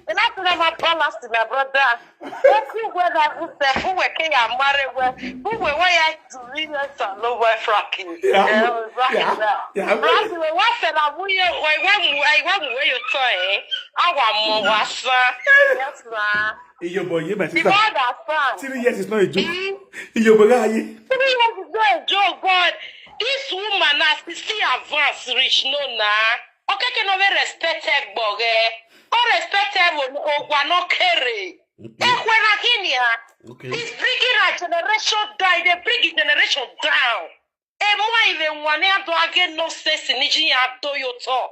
And that's not my balance to my brother. What you were that who said who were king and married well? Who were why I do real and no were Frankie? Yeah, yeah, yeah. Frankie, we what said I will you why when I when were you trying? I want more was yes ma. Your boy, yeah, my The sister. father son. Three years is not a joke. Your boy, yeah. Three years is not a joke, but this woman has to see advance rich no na. Okay, can we respect her boge? Or respect her when Ogwa no carry. Ekwena Kenya. Okay. He's bringing our generation down. They bring the generation down. And more even one year to again no sense in Niji and do your talk.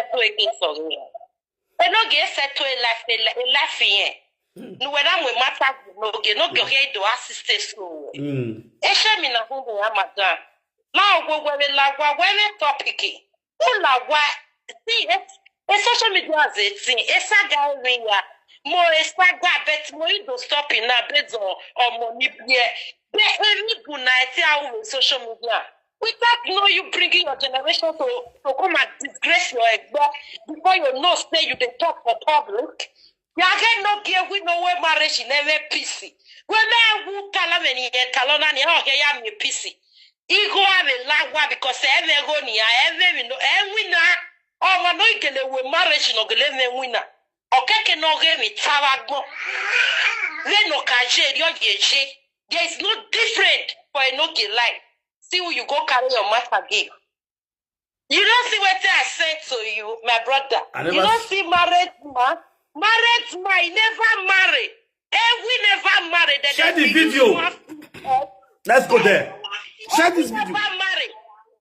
settle against Oria. Enoge settle a life, a li-, a life here. No, when I'm with matter, no, okay, no, okay, do assist us. So, Mm. Eshemi na who we are, madam. Now, we will la, we will topic. Who la, why? See, it's, it's social media as a thing. It's a guy we are. More it's a guy, but more you don't stop in that bed or, or money. Yeah. But any good night, yeah, with social media. Without know you bringing your generation to, to come and disgrace your egg before you know say you dey talk for public. You again no give we no way marriage in every P C. We may who tell them any talona ni oh here ya me P C. Igo have a lagwa because every go ni every we know every na oh no ikele we marriage no gele me winner. Okeke no give me tawago. We no kaje yo yeje. There is no different for a no get life. See who you go carry your matter give. You don't see what I said to you, my brother. I You never don't s- see married man. Married man, he never marry. Eh, we never marry. Then Share they the will use video. One, uh, Let's go there. Share this we video. Never marry.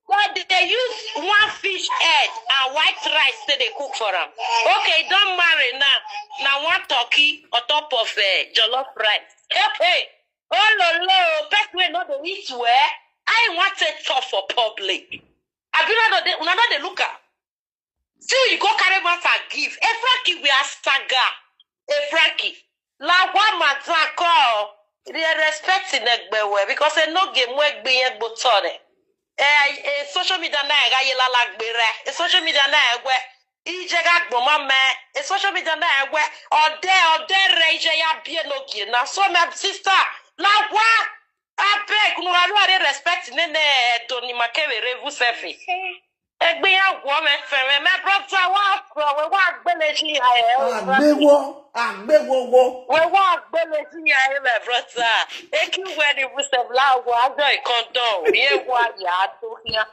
But they use one fish head and white rice till they cook for them. Okay, don't marry now. Now one turkey on top of uh, jollof rice. Okay. Oh no no, best way not to eat where I want to talk for public. I do not know they, una no dey look am. See you go carry matter give. Efraki we are saga. Efraki. La wa matter call. They respect in egbewe because they no game where be egbo tore. Eh, eh, social media na ega ye la la gbere. Eh, social media na egwe. Ije ga gboma me. Eh, social media na egwe. Ode, ode re ije ya bie no gie. Na so my sister. La wa. Abeg, no, I no dey respect ne ne Tony Makere Revu selfie. Egbe ya gwo me fere, my brother, wa fro, we wa gbele ji ya e. Agbewo, agbewowo. We wa gbele ji ya e, my brother. Eki we ni bu se bla wo ajo ikondo, ye wa ya to ya.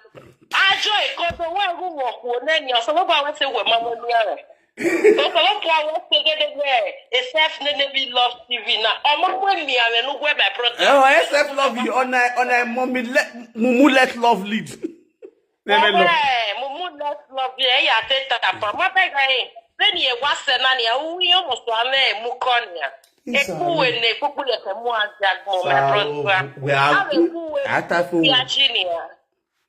Ajo ikondo we ru wo ku ne ni, so lo ba we se we ma mo ni are. So lo ba we se gede we, e self ne ne we love T V na. Omo we mi are no we, my brother. Oh, S F love you on a on a mommy let mumu let love lead. Let me love. Ẹ̀wẹ̀, mo mú next love yẹn, ẹ̀yà tẹ́ tàpá. Má bẹ́ẹ̀ gan yìí. Lẹ́nu yẹn wá sẹ́nà ni, àwọn yóò mọ̀ sọ àmẹ́ ẹ̀ mú kọ́ nìyà. Yes, Ekú sir. wẹ̀ ní ekú kúlẹ̀ fẹ́ mú àjàgbọ̀n, my Sir, brother. we are Àwọn ekú wẹ̀ Atafo. Kí ají nìyà.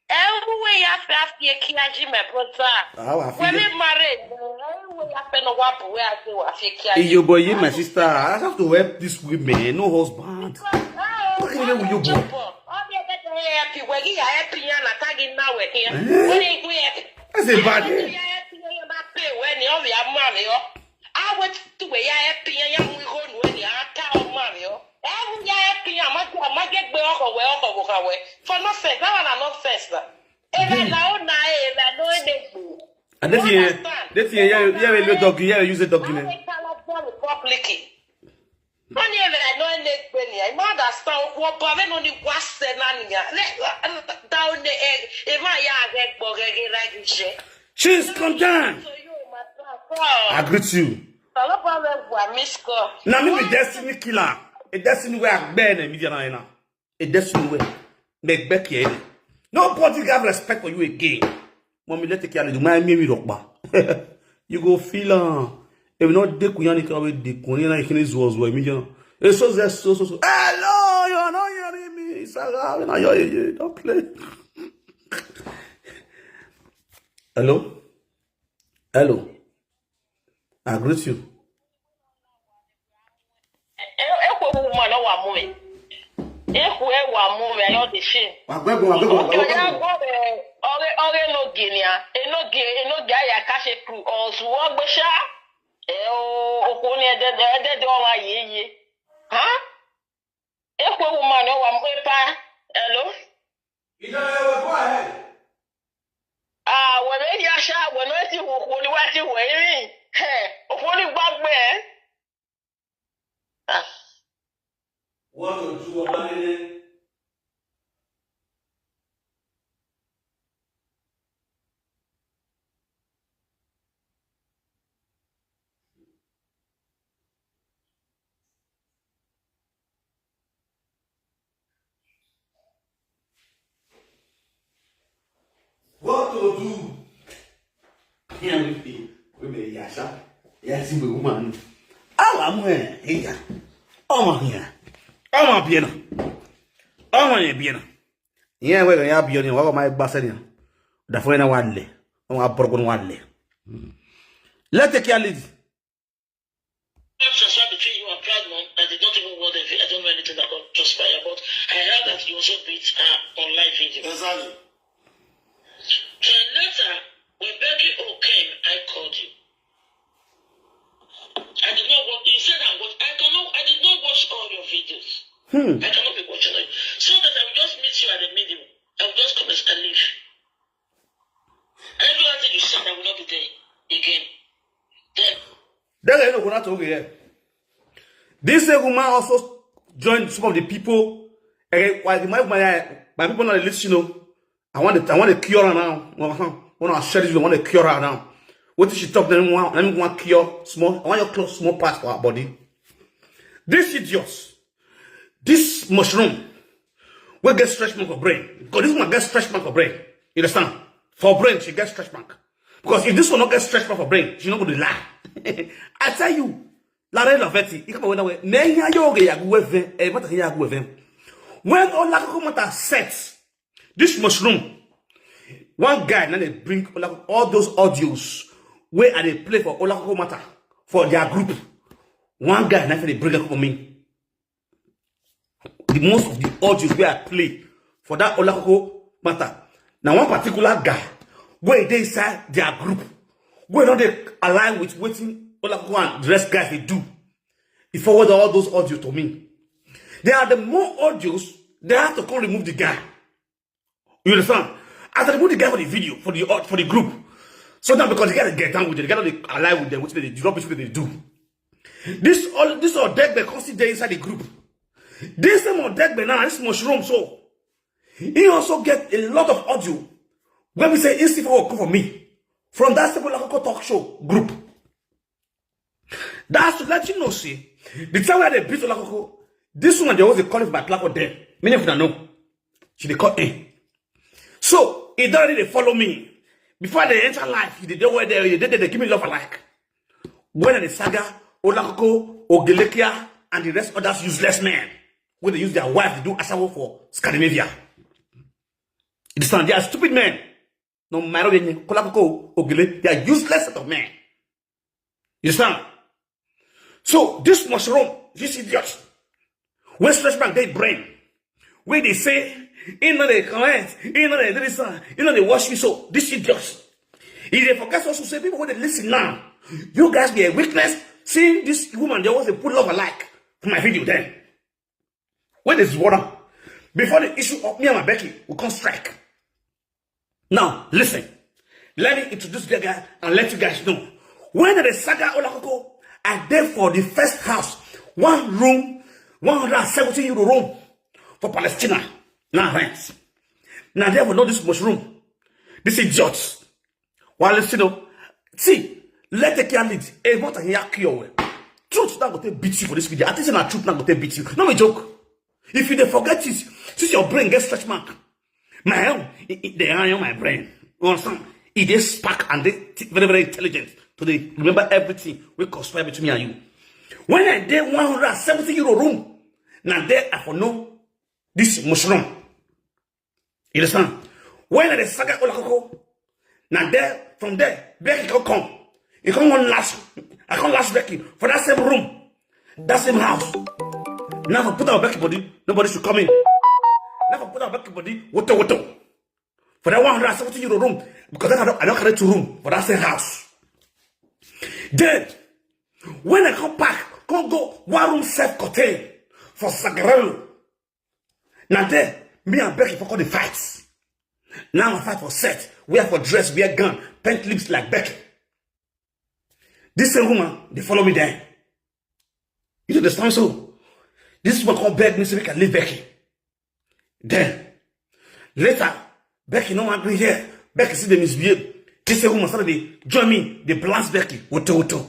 Ẹ ń wúwe ya fẹ́ àfi kí ají, my brother. How I feel. Wẹ́n mi married. Ẹ ń wúwe ya fẹ́ náà wá bùwẹ́ àti wà fi kí ají. Iyoboye, my sister, I have to help these women. No husband. What can you do with your boy? Ọ dị ebe dị ya epi, wegi ya epi ya na tagi na wegi ya. Eh? Onye ikwu ya epi. That's a bad Epi thing. ya epi ya na pe we ni ọ ya mma mi ọ. A wetu we ya epi ya ya mu iho nu ni ata ọ mma mi ọ. E mu ya epi ya ma ma ge gbe ọkọ we ọkọ wo ka we. For nonsense, that one na nonsense na. Ebe na o na e, ebe na o ne gbo. And this year, this year, yeah, yeah, we dog, yeah, use a dog in it. Public. Onye mere na onye gbe ni, I ma understand okwu ọba ve no ni wase na ni ya. Le da o ne e e ma ya ge gbo ge ge ra ju je. She's come down. So you my brother. I greet you. Baba ba we wa miss call. Now me be destiny killer. A destiny where I bear the media now. A destiny where me back here. Nobody have respect for you again. Mommy, let take care of you. My me rock ba. You go feel uh, if not the kuyani ka we the kuyani na ikini zuwa zuwa media. It's so so so so. Hello, you are not hearing me. It's a don't play. Hello? Hello. I greet you. Ekwo mu ma no wa mu me. Ekwo e wa mu me, I no dey shame. Agbego, agbego, Oge ya agbego. go be oge oge no gini a. E no gi e no gi aya ka se ku o su wo gbe sha. E o okwu ni ede ede de o wa ye ye. Ha? Ekwo mu ma no wa mu pa. Hello? Go ahead. Ah, we be ya sha, we no ti wo okwu ni wa ti wo iri. He, okwu ni gbagbe. Ah. What to do about it? Odu. Here we be. We be yasha. Yes, we woman. Awa mu eh. Iya. Ọmọ here. Ọmọ biena. Ọmọ ye biena. Yeah, we ya biena. Wa ma gba se ni. Da fo na wa le. Wa borgo wa le. Let take care lead. Transfer between you and Proud Mom, I did not even want the vi- I don't know anything about Jospire, but I heard that you also beat her on live video. Exactly. Then later, when Becky O came, I called you. I did not want you said I watch I cannot I did not watch all your videos. Hmm. I cannot be watching it. So that I will just meet you at the middle. I will just come and leave. Everything you said I will not be there again. Then Then you know what I told you. This same woman also joined some of the people. Eh, why my my my people not listen, you know. I want to I want to cure her now. When I share this, I want to cure her now. What did she talk? Then want then want cure small. I want your close small parts for her body. This idiot, this mushroom, will get stretch mark for brain. Because this one get stretch mark for brain. You understand? For brain, she get stretch mark. Because if this one not get stretch mark for brain, she not gonna lie. I tell you, Larry Lavetti, you come away. Me ya yo ge ya gueven, eh, but ya gueven. When Olakoko matter set, this mushroom, one guy now they bring Olakoko, all those audios where are they play for Olakoko matter for their group. One guy now they bring up for me. The most of the audios where I play for that Olakoko matter. Now one particular guy where they inside their group, where don't they align with waiting Olakoko and the rest guys they do. He forward all those audio to me. They are the more audios, they have to come remove the guy. You understand? As I remove the guy for the video, for the au- for the group. So now because they gotta get down with it, they gotta align with them, which they the rubbish they do. This all this all deck they come sit there inside the group. This same on deck now, this mushroom so he also get a lot of audio. When we say Insta for come for me from that simple Akoko talk show group. That's to let you know, see, the time where they beat Olakoko, this woman they always call it my platform there. Many of them know. She they call in. So it don't really follow me. Before they enter life, they don't wear there, they, they, they give me love alike. When the saga, Olakoko, Ogelekia, and the rest others useless men, when they use their wife to do asawo for Scandinavia. It's not they are stupid men. No matter when Kolakoko Ogele, they are useless set of men. You understand? So this mushroom, this idiot, when stretch back their brain, when they say, in the comment, in the this, uh, in the wash me so, this idiot. If they forget also say people when they listen now, you guys be a witness. Seeing this woman, they always put love alike for my video then. When this water, before the issue of me and my Becky will come strike. Now, listen. Let me introduce the guy and let you guys know. When the saga Olakoko, I there for the first house, one room, one hundred seventy euro room for Palestina. Now rent. Now therefore know this much room. This idiot. While listen up. See, let the care lead. A what I hear cure well. Truth now go to beat you for this video. I think na truth now go to beat you. No me joke. If you dey forget it, since your brain gets stretch mark, my own, it, it, they iron my brain. You understand? It dey spark and they very, very intelligent. So they remember everything. We conspire between me and you. When I dey one hundred seventy euro room, now there I for know this mushroom. You understand? When I dey saga Olakoko, now there, from there, Becky come come. You come one last, I come last Becky for that same room, that same house. Now for put our Becky body, nobody should come in. Now for put our Becky body, water, water. For that one hundred seventy euro room, because I don't, I don't carry two room for that same house. Then, when I come back, come go one room self contain for Sagarello. Now there, me and Becky for call the fight. Now I fight for set. We have for dress, wear gun, paint lips like Becky. This same woman, they follow me there. You understand so? This woman come beg me so we can leave Becky. Then, later, Becky no wan gree here. Becky see the misbehave. This same woman started to join me. They blast Becky. Woto, woto.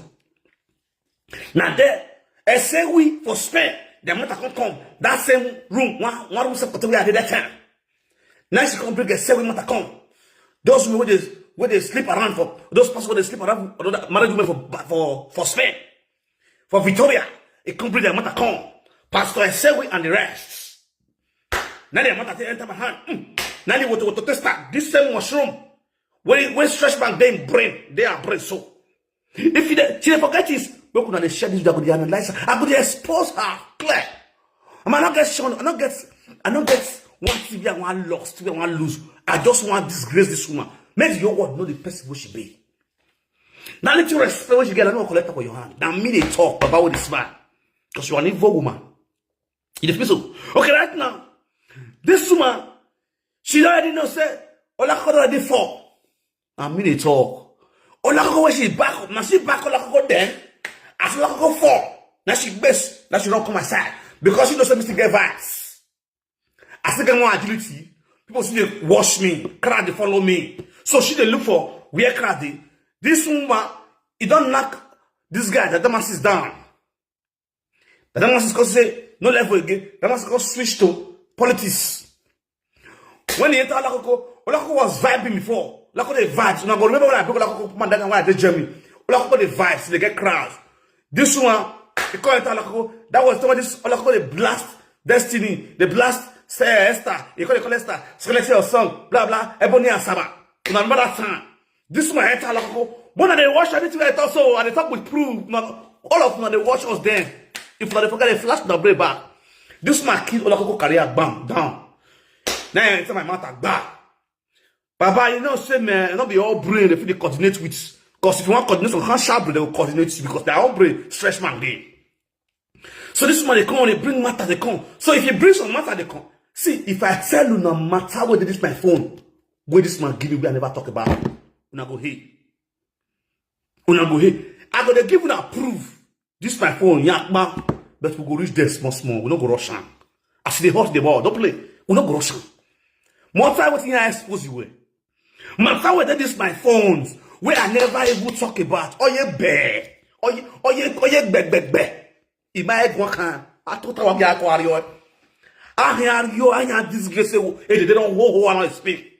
Now there, I say we for spare. The matter come come. That same room, one, one room separate we at that time. Now she come bring a seven matter come. Those women wey dey wey dey sleep around for those pastors wey dey sleep around for another married women for for for Spain, for Victoria, e come bring their matter come. Pastor Esewi and the rest. Now their matter take enter my hand. Mm. Now the water water take start. This same mushroom wey wey stretch bank dey im brain, dey her brain so. If you dey, she dey forget things, make una dey share this video, I go dey analyze her, I go dey expose her clear. I no get shun, I no get, I no get one thing wey I wan lost, wey I wan lose. I just wan disgrace this woman. Make the whole world know the person wey she be. Na little respect wey she get, I no go collect am for your hand. Na me dey talk, Baba wey dey smile. Because you are an evil woman. You dey feel so? Okay, right now, this woman, she don already know say Olakoko don already fall. Na me dey talk. Olakoko wey she back up, na she back Olakoko then. As Olakoko fall, na she gbese, na she run come my side. Because she know say me still get vibes. I still get more agility. People still dey watch me, crowd dey follow me. So she dey look for where crowd dey. This woman, e don knock this guy, the Damasis down. The Damasis come say, no level again. Damasis come switch to politics. When he enter Olakoko, Olakoko was vibing before. Olakoko dey vibes. Una go remember when I bring Olakoko man that time when I dey Germany. Olakoko dey vibes, dey get crowds. This one, he come enter Olakoko. That was the time this Olakoko dey blast Destiny, dey blast say Esther. He call dey call Esther, skeleton your song, blah blah, Ebony Asaba. Una remember that time? This woman enter Olakoko. When I dey watch anything I talk so, I dey talk with proof. Now, all of una dey watch us then. If una dey forget, dey flash una brain back. This woman kill Olakoko career, bam, down. Now I enter my matter, gba. Baba, you know say, man, no be all brain dey fit dey coordinate with. Because if you wan coordinate, some kind sharp brain dey go coordinate you because their own brain stretch man dey. So this man dey come, dey bring matter dey come. So if you bring some matter dey come, see, if I tell una matter wey dey this my phone, wey this man give me, wey I never talk about, una go hate. Una go hate. I go dey give una proof. This my phone, yakpa, but we go reach there small small. We no go rush am. As e dey hot the ball, don't play. We no go rush am. More time wetin I expose you well. Matter wey dey this my phones, wey I never even talk about. Oye be, oye oye oye gbẹgbẹgbẹ. Ima egwon kan, atuta wa ya ko ariyo. Ahin ariyo, ahin disgrace wo. E dey don ho ho and speak.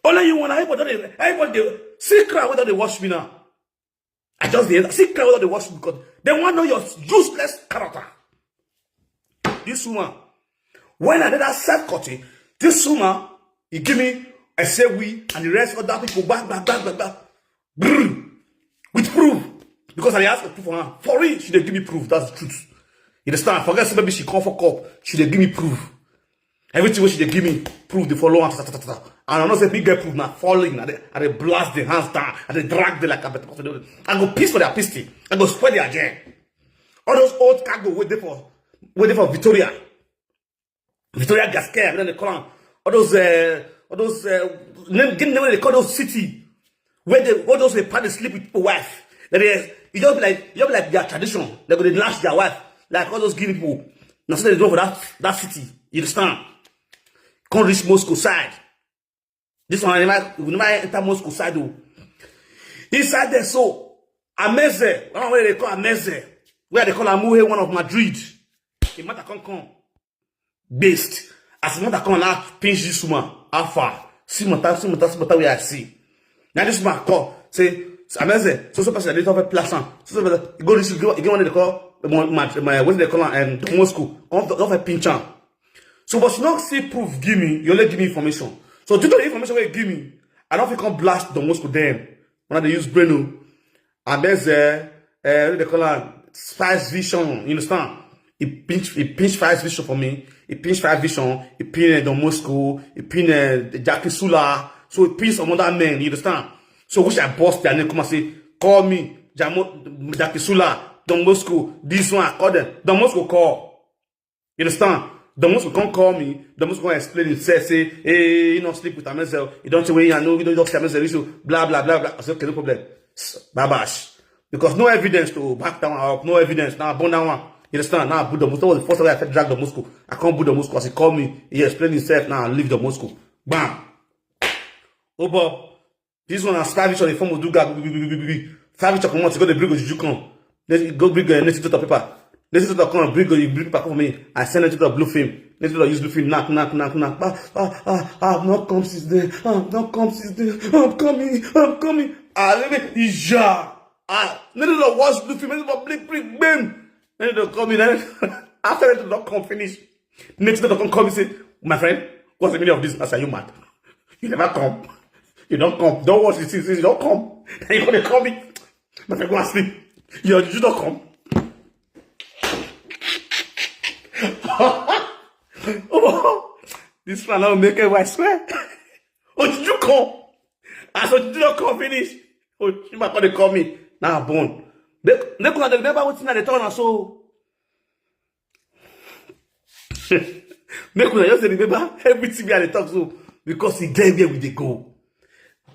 Only you wanna everybody, everybody dey see crowd wey don dey watch me now. I just dey see crowd wey don dey watch me because dem wan know your useless character. This woman, when I did that self cutting, this woman, he give me Esewi and the rest other people back, back, back, back, back, brrr, with proof. Because I dey ask for proof for her. For real, she dey give me proof. That's the truth. You understand? Forget say maybe she come for cup. She dey give me proof. Everything wey she dey give me, proof dey follow am. Ta, ta, ta, ta, ta. And I know say big girl proof na falling. I dey, I dey blast the hands down. I dey drag them like a better person. I go piss for their pisty. I go spoil their gen. All those old cargo wey dey for wey dey for Victoria, Victoria Gasquet, I mean, they call am. All those, uh, all those uh, name, give name wey they call those city where they all those wey dey sleep with people wife. That they, e just be like e just be like their tradition. They go dey lash their wife like all those Guinea people. Na so they do for that that city. You understand? Come reach Moscow side. This one, we never, we never enter Moscow side o. Inside there so, Ameze, one wey they call Ameze, wey they call Amuhe, one of Madrid. The matter come come. Based. As the matter come now, pinch this woman. How far? See matter, see matter, see matter wey I see. Now this woman call, say, Ameze, so so person dey talk very pleasant. So so person, you go this, you go, you go one dey call, my, my, my, what they call am, um, Don Moscow. Come, don't fit pinch am. So, but she no see proof give me, you only give me information. So, due to the information wey you give me, I don fit come blast Don Moscow dem. When I dey use brain o. Ameze, uh, what they call am, Spice Vision, you understand? He pinch, he pinch Spice Vision for me. He pinch Spice Vision. He pinch uh, Don Moscow. He pinch uh, Jackie Sula. So he pinch some other men, you understand? So which I boss their name come and say, call me, Jamo, Jackie Sula, Don Moscow, this one, I call them. Don Moscow call. You understand? Don Moscow come call me. Don Moscow come explain himself, say, hey, he no sleep with Ameze. You don't say, wait, I know, you don't talk to Ameze, so blah, blah, blah, blah. I say, okay, no problem. Babash. Because no evidence to back that one up, no evidence. Now I burn that one. You understand? Now I put Don Moscow. That was the first time I felt drag Don Moscow. I can't put Don Moscow. As he called me, he explained himself. Now I leave Don Moscow. Bam. Oh, Bob. This one na Spy Vision dey form Oduga. Spy Vision comot, e go dey bring Ojuju come. Then e go bring uh, native daughter paper. This is the come bring you bring back for me. I send it to the blue film. This is the use blue film. Knock, knock, knock, knock. Ah, ah, ah, ah, I've not come since then. Ah, I've not come since then. I'm coming. I'm coming. Ah, let me. Yeah. Ah, let me watch blue film. Let me bring bring bam. Then they come in. Then after that, they don't come finish. Next day, they come come and say, "My friend, what's the meaning of this?" I say, "You mad? You never come. You don't come. Don't watch the thing. You don't come. Then you gonna call me. My friend, go and sleep. You, you don't come." Oh, this man now make it, I swear. Oh, did you come? I said, "Did you not come finish?" Oh, you might call, they call me. Now, born. They, they could have never what's in the town, so. Make una just dey remember everything wey I dey talk so, because e get where we dey go.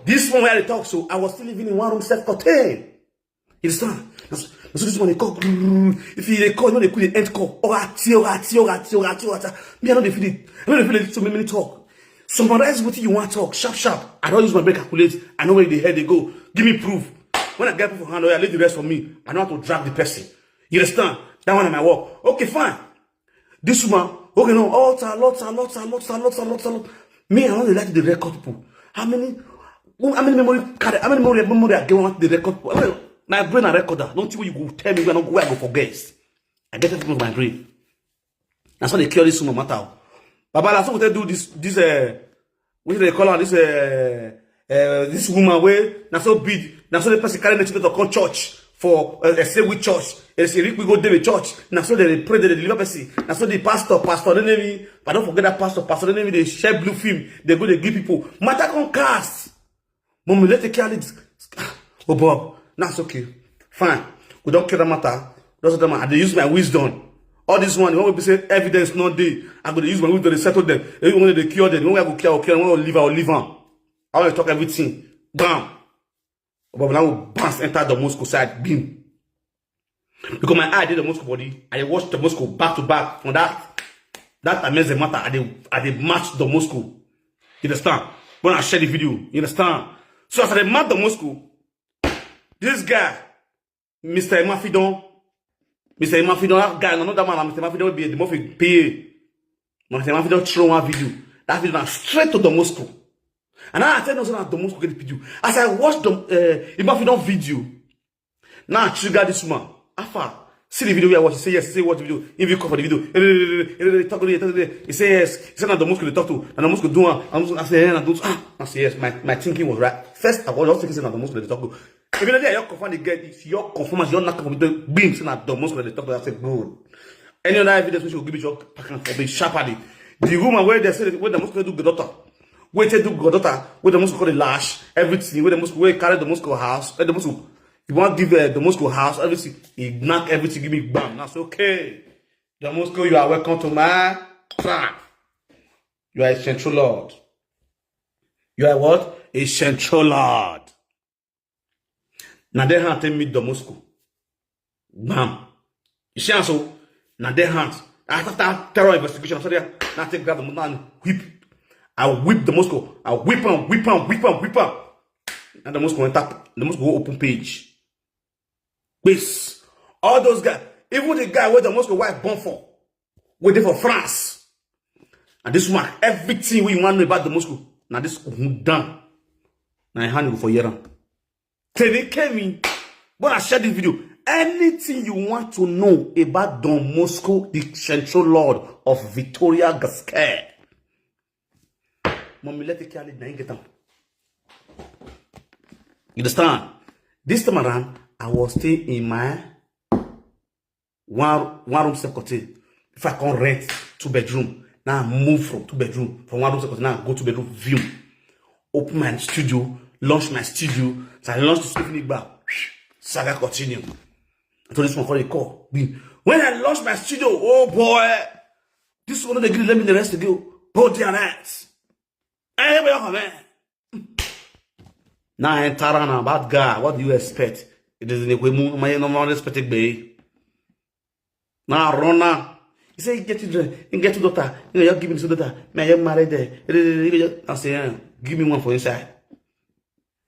This one wey I dey talk so, I was still living in one room self contained. You understand? Na so, na so this one dey call. If you dey call, you no dey quick dey end call. Orati, orati, orati, orati, orati. Me, I no dey feel it. I no dey feel it. So many, many talk. Summarize wetin you wan talk sharp sharp. I don use my brain calculate. I know where the head dey go. Give me proof. When I get proof for hand, oya, leave the rest for me. I know how to drag the person. You understand? That one na my work. Okay, fine. This woman, okay, no, altar, altar, altar, altar, altar, altar, altar. Me, I no dey like the record people. How many, how many memory card, how many memory, memory I get want the record people? I mean, my brain a recorder. Don't you, you go tell me where I no go, where I go forget. I get everything for my brain. Na so they cure this woman matter. Baba, na so we take do this, this, uh, what do they call her? This, uh, uh, this woman wey na so big, na so the person carry native to come church for uh, a say with church. They say we go dey with church. Na so they dey pray, they dey deliver person. Na so the pastor, pastor, they name me. But don't forget that pastor, pastor, they name me. They share blue film. They go, they give people. Matter come cast. Mommy, let the carry this. Oh, Bob, that's okay. Fine. We don't care the matter. Doesn't matter. I dey use my wisdom. All this one, when we say evidence no dey, I go dey use my wisdom to settle them. Even when they cure them, when we go cure, okay, when we leave, I will leave am. I want to talk everything. Bam. But now we bounce enter the Moscow side, beam. Because my eye dey the Moscow body, I dey watch the Moscow back to back. From that, that amazing matter, I dey, I dey match the Moscow. You understand? When I share the video, you understand? So as I dey match the Moscow, this guy, Mister Emafidon, Mister Emafidon, that guy, another man, Mister Emafidon will be the most pay. Mister Emafidon throw one video. That video now straight to the Moscow. And I tell you, na the Moscow get the video. As I watch the uh, Emafidon video, now I trigger this woman. Afa, see the video we I watch. He say yes. He say watch the video. If you cover the video, he talk to you. He say yes. He said na the Moscow they talk to. And the Moscow do one. I say yeah, na the Moscow. Ah, I say yes. My, my thinking was right. First, I was just thinking say na the Moscow they talk to. Immediately, I confirm the girl. It's your confirmation. You're not confirm. Beam, say na the Moscow they talk to. I say good. Any other evidence we should give me, your pack and for me sharply. The woman where they say when the Moscow do the daughter, where they do the daughter, where the Moscow call the lash, everything, where the Moscow where carry the Moscow house, where the Moscow, you want give uh, the Moscow house, everything, he knock everything, give me bam. That's okay. The Moscow, you are welcome to my tribe. You are a central lord. You are what? A central lord. Now they hand take me the Moscow. Bam. You see, so now they hand. After that terror investigation, so they now take grab the Moscow and whip. I whip the Moscow. I whip him, whip him, whip him, whip him. And the Moscow went up. The Moscow go open page. Please. All those guys, even the guy where the Moscow wife born for, waiting for France. And this one, everything we want to know about the Moscow. Now this done. Now I hand you for year. Tell me, tell me. When I share this video, anything you want to know about Don Moscow, the central lord of Victoria Gasquet, Mommy, let it carry na get am. You understand? This time around, I was staying in my one one room self contained. If I can rent two bedroom, now I move from two bedroom, from one room self contained, now I go two bedroom view. Open my studio, launch my studio. So I launched the studio, back. Saga continue. I told this one call a call. When I launched my studio, oh boy, this one they give let me the rest to go. Both their rents. Hey, where you man? Now I enter on a bad guy. What do you expect? It is in a way more my normal respect, babe. Now I run now. He said, "You get children, you get two daughter, you know, you give me two daughter. May I married there?" I say, "Yeah, give me one for inside."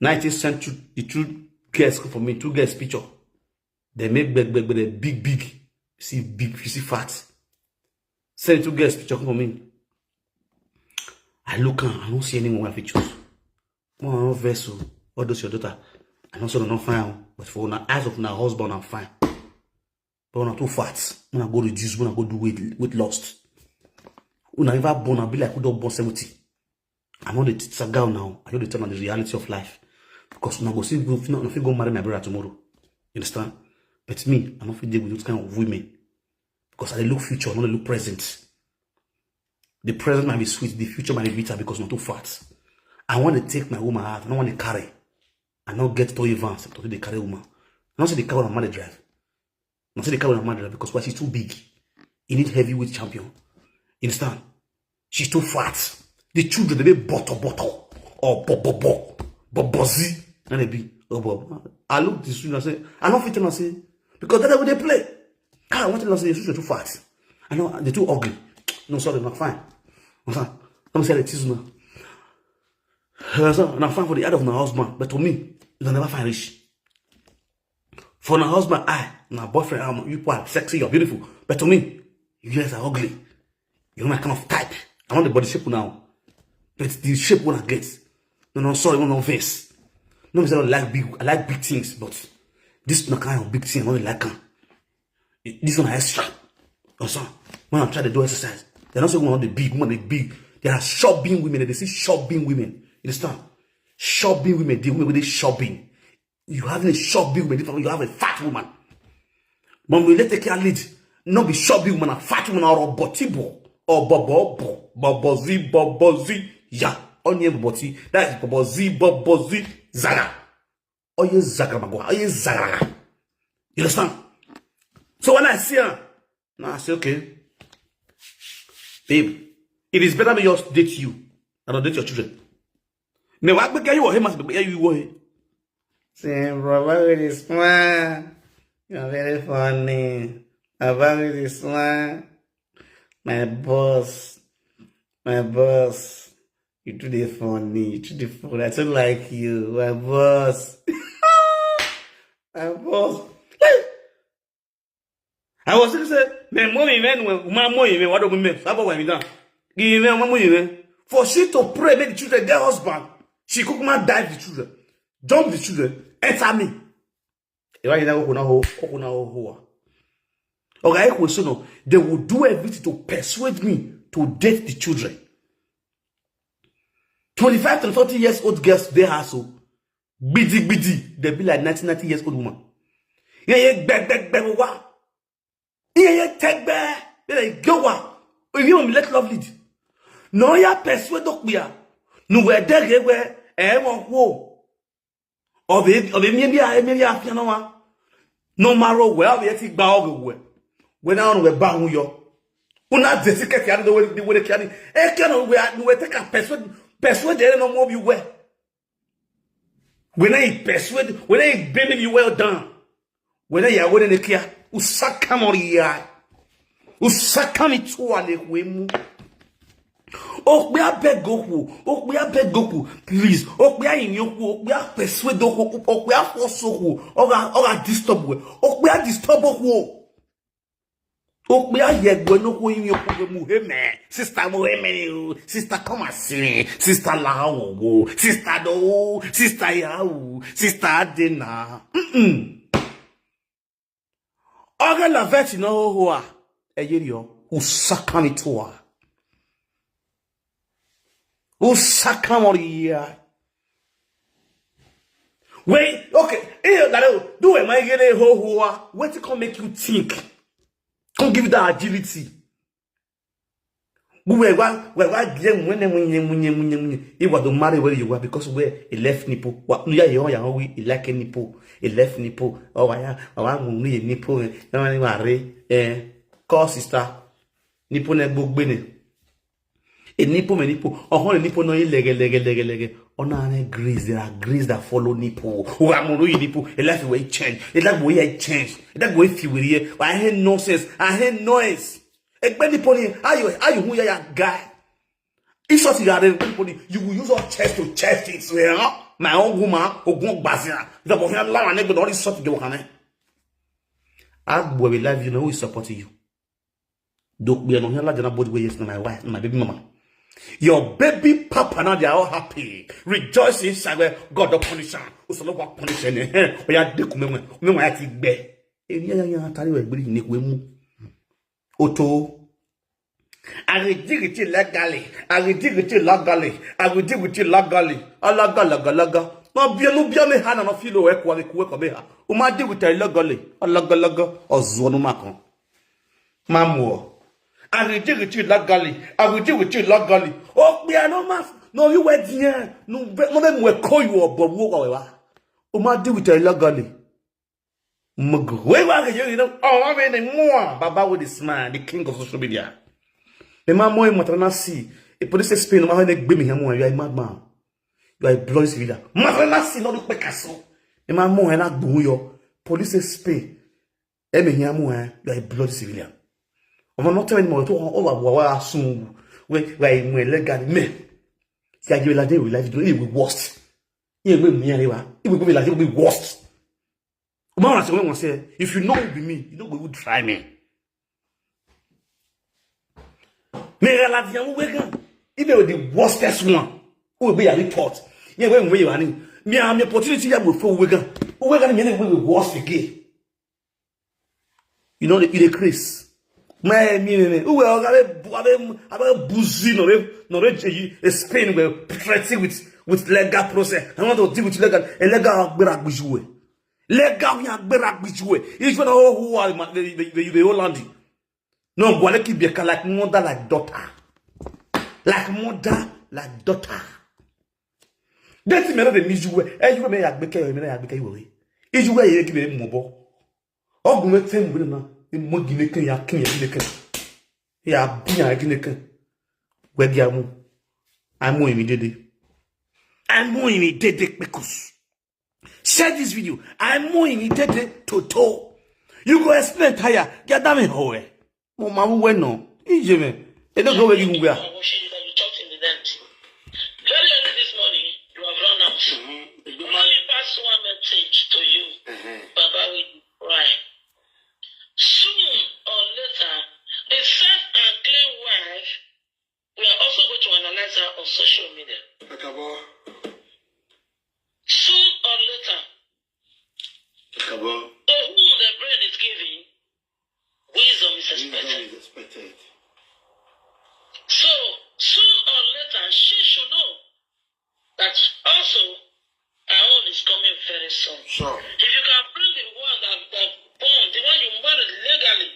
Now it is sent to the two girls for me, two girls picture. They make big, big, big, big, big. see big, you see fat. Send two girls picture come for me. I look am, I don't see anyone I fit choose. One I no vex o, all those your daughter. I know say una no fine o, but for una eyes of una husband, I'm fine. But una too fat. Una go reduce, una go do weight, weight loss. Una never born, I be like who don born seventy. I know the saga now. I know the tell una the reality of life. Because una go see, una fit go marry my brother tomorrow. You understand? But me, I no fit deal with those kind of women. Because I dey look future, I no dey look present. The present might be sweet, the future might be bitter because I'm too fat. I want to take my woman out. I don't want to carry. I no get Toyin Vance to dey carry woman. I no say the car on my drive. I say the car on my drive because why, she's too big. You need heavyweight champion. You understand? She's too fat. The children, they be bottle bottle or bo bo bo bo bozi. And they be oh bo. I look this one, I say, I don't fit tell I say, because that's how they play. Ah, I want to say your children too fat. I know they're too ugly. No, sorry, not fine. Let me say the tease now. Uh, so, and I'm fine for the head of my husband, but to me, you can never find rich. For my husband, I, my boyfriend, I'm, you are sexy, you're beautiful. But to me, you guys are ugly. You're my kind of type. I want the body shape now. But the shape when I get. No, no, sorry, no, no face. No, I don't like big, I like big things, but this is not kind of big thing. I don't like am. This one extra. Also, when I try to do exercise, they're not saying one the big, one the big. There are shopping women, they see shopping women. You understand? Shopping women, the women with the shopping. You have a shopping woman, you have a fat woman. But we let take care lead. No be shopping woman, a fat woman or a botibo or bobo bo bobo zi bobo zi ya. Onye boboti, that is bobo zi bobo zi zaga. Oye zaga magwa, oye zaga. You understand? So when I see her, now I say, okay, babe, it is better me just date you than to date your children. Me wa gbege you he must be you wo. Say, brother, with this one, you're very funny. Brother, with this one, my boss, my boss, you too dey funny, you too dey funny. I too like you, my boss. My boss. I was thinking say, me mo mi men we ma mo mi wa do mi men. Sabo wa mi dan. Gi men ma mo mi men. For she to pray make the children get husband, she cook man dive the children, jump the children, enter me. If I never kuna ho, kuna ho ho. Okay, I question no. They will do everything to persuade me to date the children. Twenty-five to thirty years old girls, they are so bidi bidi. They be like ninety, ninety years old woman. Yeah, yeah, beg, beg, beg, wa. Yeah, yeah, take beg. They like go wa. If you let love lead. No, ya persuade okpia. No, where they get where, eh, won wo. Obe, obe, mi, mi, mi, mi, afia no wa. No maro we, obe, ti gba oge we. We na on we ba hu yo. Una de ticket ya the way, the way they carry. E can we, we take a persuade, persuade they no more be we. When I persuade, when I bend you well down. When I ya when they care, usaka mori ya. Usaka mi to ale we mu. Okpia beg Goku, Okpia beg Goku, please. Okpia in Yoku, Okpia persuade Goku, Okpia force Goku, Oga, Oga disturb we, Okpia disturb Goku. Okpia yegwe no ko in Yoku mu heme. Sister mo heme, sister come and see me, sister la wo, sister do, sister ya, sister dena. Mm-mm. Oga Lavette no hoa. Eyerio. Usaka mi toa. Usaka moria. Wait, okay. Eh, that do we my gele ho hoa. What come make you think? Come give you that agility. We were wa we wa gye munye munye munye munye munye. He was to marry where you were because we he left nipo. Wa no ya yo ya we he like nipo. He left nipo. Oh wa ya wa mu ni nipo. Na ni wa re. Eh. Call sister. Nipo ne gbogbe ne. E nipo me nipo. Oh ho nipo no lege lege lege lege. Ona ne grace, there are grace that follow nipo. Wa mu ni nipo. A life wey change. A life wey change. A life wey feel we. I hear nonsense. I hear noise. Egbeni poni, are you, are you who ya guy? Insult you are Egbeni poni. You will use all chest to chest it. So, yeah, my own woman, Ogun Gbazia. The boy here, Lara Negbe, all this sort of work. Agbo will live, you know who is supporting you. Don't be no here like body way, yes, na my wife, na my baby mama. Your baby papa now, they are all happy, rejoicing inside where God don't punish him. Who so no go punish him? Oh yeah, they come when when I think be. Eh, yeah, yeah, yeah. Tari we gbiri ni we mu. Oto. Aridi riti legally. Aridi riti legally. Aridi riti legally. Alaga laga laga. No bia no bia me ha na no filo we kwa we kwa me ha. Uma di with legally. Alaga laga. Ozo no makon. Mamuo. Aridi riti legally. Aridi riti legally. O bia no ma no you we dia. No be no be mu e ko you obo wo wa we wa. Uma di with legally. Mugweva ke yeri no. Oh, I mean, more Baba with the smile, the king of social media. The man more matrana si. A police explain no matter gbe mi hamu. You are a madman. You are a bloody civilian. Matrana si no look pekaso. The man more na gbu yo. Police explain. E me hamu eh. You are a bloody civilian. Over not tell anymore to over wa sun. We we mu legal me. Ya give la day we life do it worst. Ye we mi arewa. It will be like it will be worst. Uma wana se wana se, if you know who be me, you no go even try me. Me la di amu we gan. If they were the worstest one, who will be a report? Yeah, when we were me, I'm opportunity ya go for we gan. We gan me we worst again. You know the, the Chris. Me me me me. Who will have a have a buzi no be no be Spain will threaten with with legal process. I want to deal with legal a legal agbera gbiju. Legal we agbera gbiju. Is when all who are the the the Holland. No, go like be like mother like daughter. Like mother like daughter. That me no dey miss you. Eh, you me ya gbeke, me ya gbeke you. Is you where you give me mobo. Ogun me ten gbe na. Ni mo gine kan ya kan ya gine kan. Ya bi ya gine kan. We gi amu. Amu imi dede. Amu imi dede pekus. Share this video. Amu imi dede toto. You go explain tire. Get down in hoe. Mo ma wu we no. Ije me. E no go we gi wu we. Very early this morning, you have run out. Only pass one message to you. Baba will cry. Soon or later, the self-acclaimed wife will also go to analyze her on social media. Akabo. Soon or later, Akabo. To whom the brain is given, wisdom is expected. Wisdom is expected. So, soon or later, she should know that also her own is coming very soon. Sure. If you can bring the one that, that born, the one you married legally,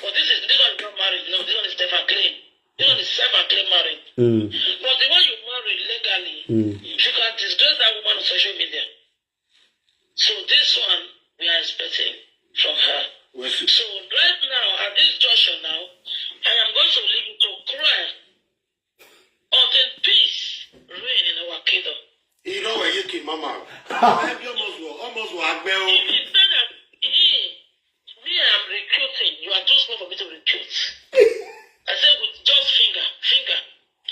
but this is this one is not married, no, this one is self-acclaimed. This one is self-acclaimed married. Mm. But the one you married legally, mm, if you can disgrace that woman on social media. So this one we are expecting from her. So right now, at this junction now, I am going to leave you to cry until peace reign in our kingdom. You know where you keep mama. Help you almost go, almost go. If you say that he, me, I'm recruiting, you are too small for me to recruit. I said with just finger, finger,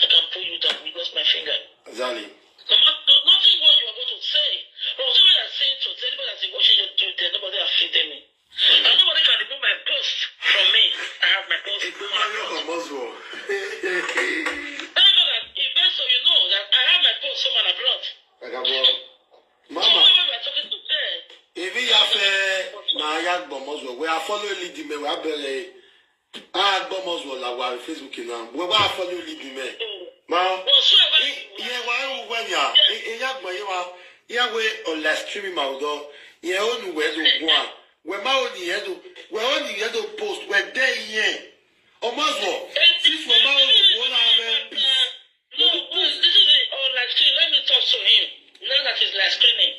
I can pull you down with just my finger. Exactly. No, no, nothing more you are going to say. But whatever you are saying to anybody that's watching you do there, nobody are feeding me. And nobody can remove my post from me. I have my post. It's the Mario Omozo. Thank God that if that's so you know that I have my post somewhere abroad. Like I brought. Mama. Someone we are talking to there. If you have a na ya gbomozo, we are following lead me, we are bere. A gbomozo la wa Facebook na. We are following lead me. Ma. Whatsoever. Ye wa e wu we ya. E ya gbo ye wa. Ya we o live stream ma udo. Ye o nu we do gwa. We ma o ni ye do. We o ni ye do post. We de ye. Omozo. This we ma o nu we na we peace. No, once this is it, or like, see, let me talk to him. Now that he's like screaming.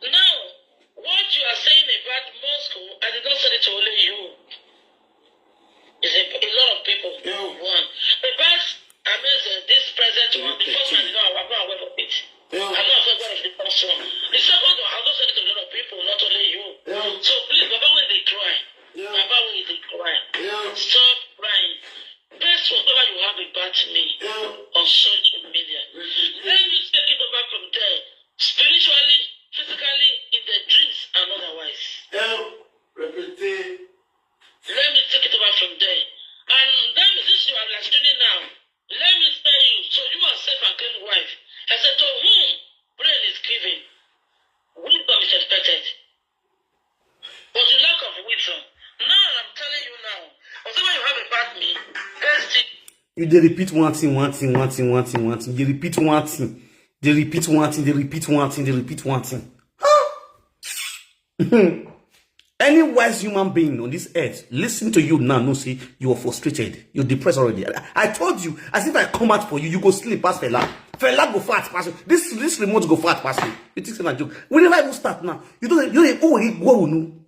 Now, what you are saying about Moscow, I did not say it to only you. It's a, a lot of people. Yeah. One. But I mean, this present one, the first one, you know, I'm not aware of it. Yeah. I'm not aware of the first one. The second one, I also said it to a lot of people, not only you. Yeah. So please, Baba, when they cry, yeah, Baba, when they cry, yeah, stop crying. Best whatever you have about me, yeah, on social media. Mm-hmm. Let me take it over from there. Spiritually, You dey repeat one thing, one thing, one thing, one thing, one thing. You dey repeat one thing. They repeat one thing, they repeat one thing, they repeat one thing. Huh? Any wise human being on this earth, listen to you now, no say you are frustrated. You're depressed already. I, I told you, as if I come out for you, you go sleep pass Fela. Fela go fat pass you. This, this remote go fat pass you. You think it's a joke? We never even start now. You don't, you don't, oh, you go, no.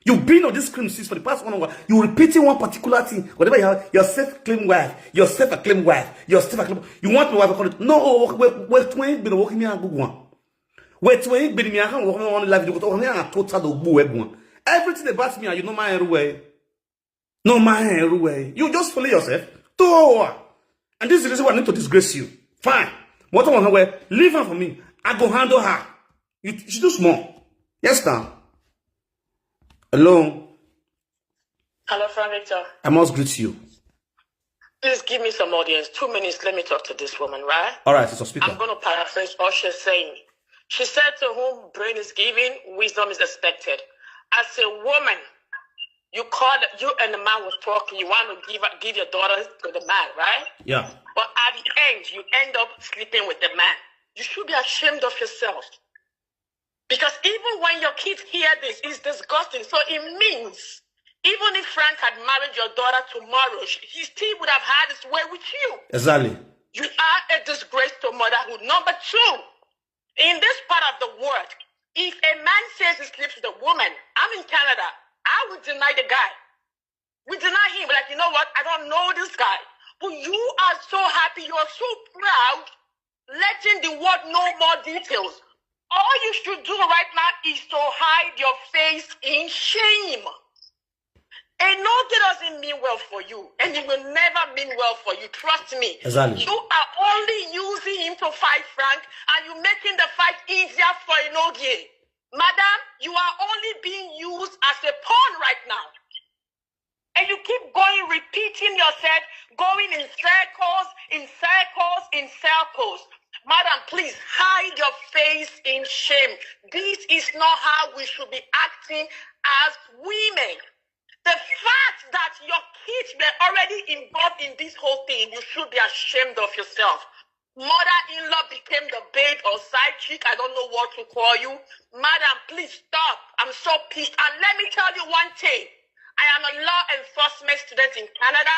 You've been on this screen since for the past one hour. You're repeating one particular thing. Whatever you have, your self-claimed wife, your self-acclaimed wife, your self-acclaimed. You want my wife to call it? No, we're, we're twin, been walking me and go on. We're twin, been me and walking on life. You go to me and total the boo one. Everything about me, you know my way. No my way. You just follow yourself. To and this is the reason why I need to disgrace you. Fine. What I want to wear, leave her for me. I go handle her. You, she's too small. Yes, now. Hello. Hello, Frank Victor. I must greet you. Please give me some audience. Two minutes. Let me talk to this woman, right? All right, it's a speaker. I'm going to paraphrase all she's saying. She said, "To whom brain is given, wisdom is expected." As a woman, you call you and the man was talking. You want to give give your daughter to the man, right? Yeah. But at the end, you end up sleeping with the man. You should be ashamed of yourself. Because even when your kids hear this, it's disgusting. So it means even if Frank had married your daughter tomorrow, sh- he still would have had his way with you. Exactly. You are a disgrace to motherhood. Number two, in this part of the world, if a man says he sleeps with a woman, I'm in Canada, I would deny the guy. We deny him. Like, you know what? I don't know this guy. But you are so happy. You're so proud, letting the world know more details. All you should do right now is to hide your face in shame. Enogie doesn't mean well for you, and it will never mean well for you. Trust me. Exactly. You are only using him to fight Frank, and you're making the fight easier for Enogie. Madam, you are only being used as a pawn right now. And you keep going, repeating yourself, going in circles, in circles, in circles. Madam, please hide your face in shame. This is not how we should be acting as women. The fact that your kids were already involved in this whole thing, you should be ashamed of yourself. Mother-in-law became the babe or side chick. I don't know what to call you. Madam, please stop. I'm so pissed. And let me tell you one thing. I am a law enforcement student in Canada.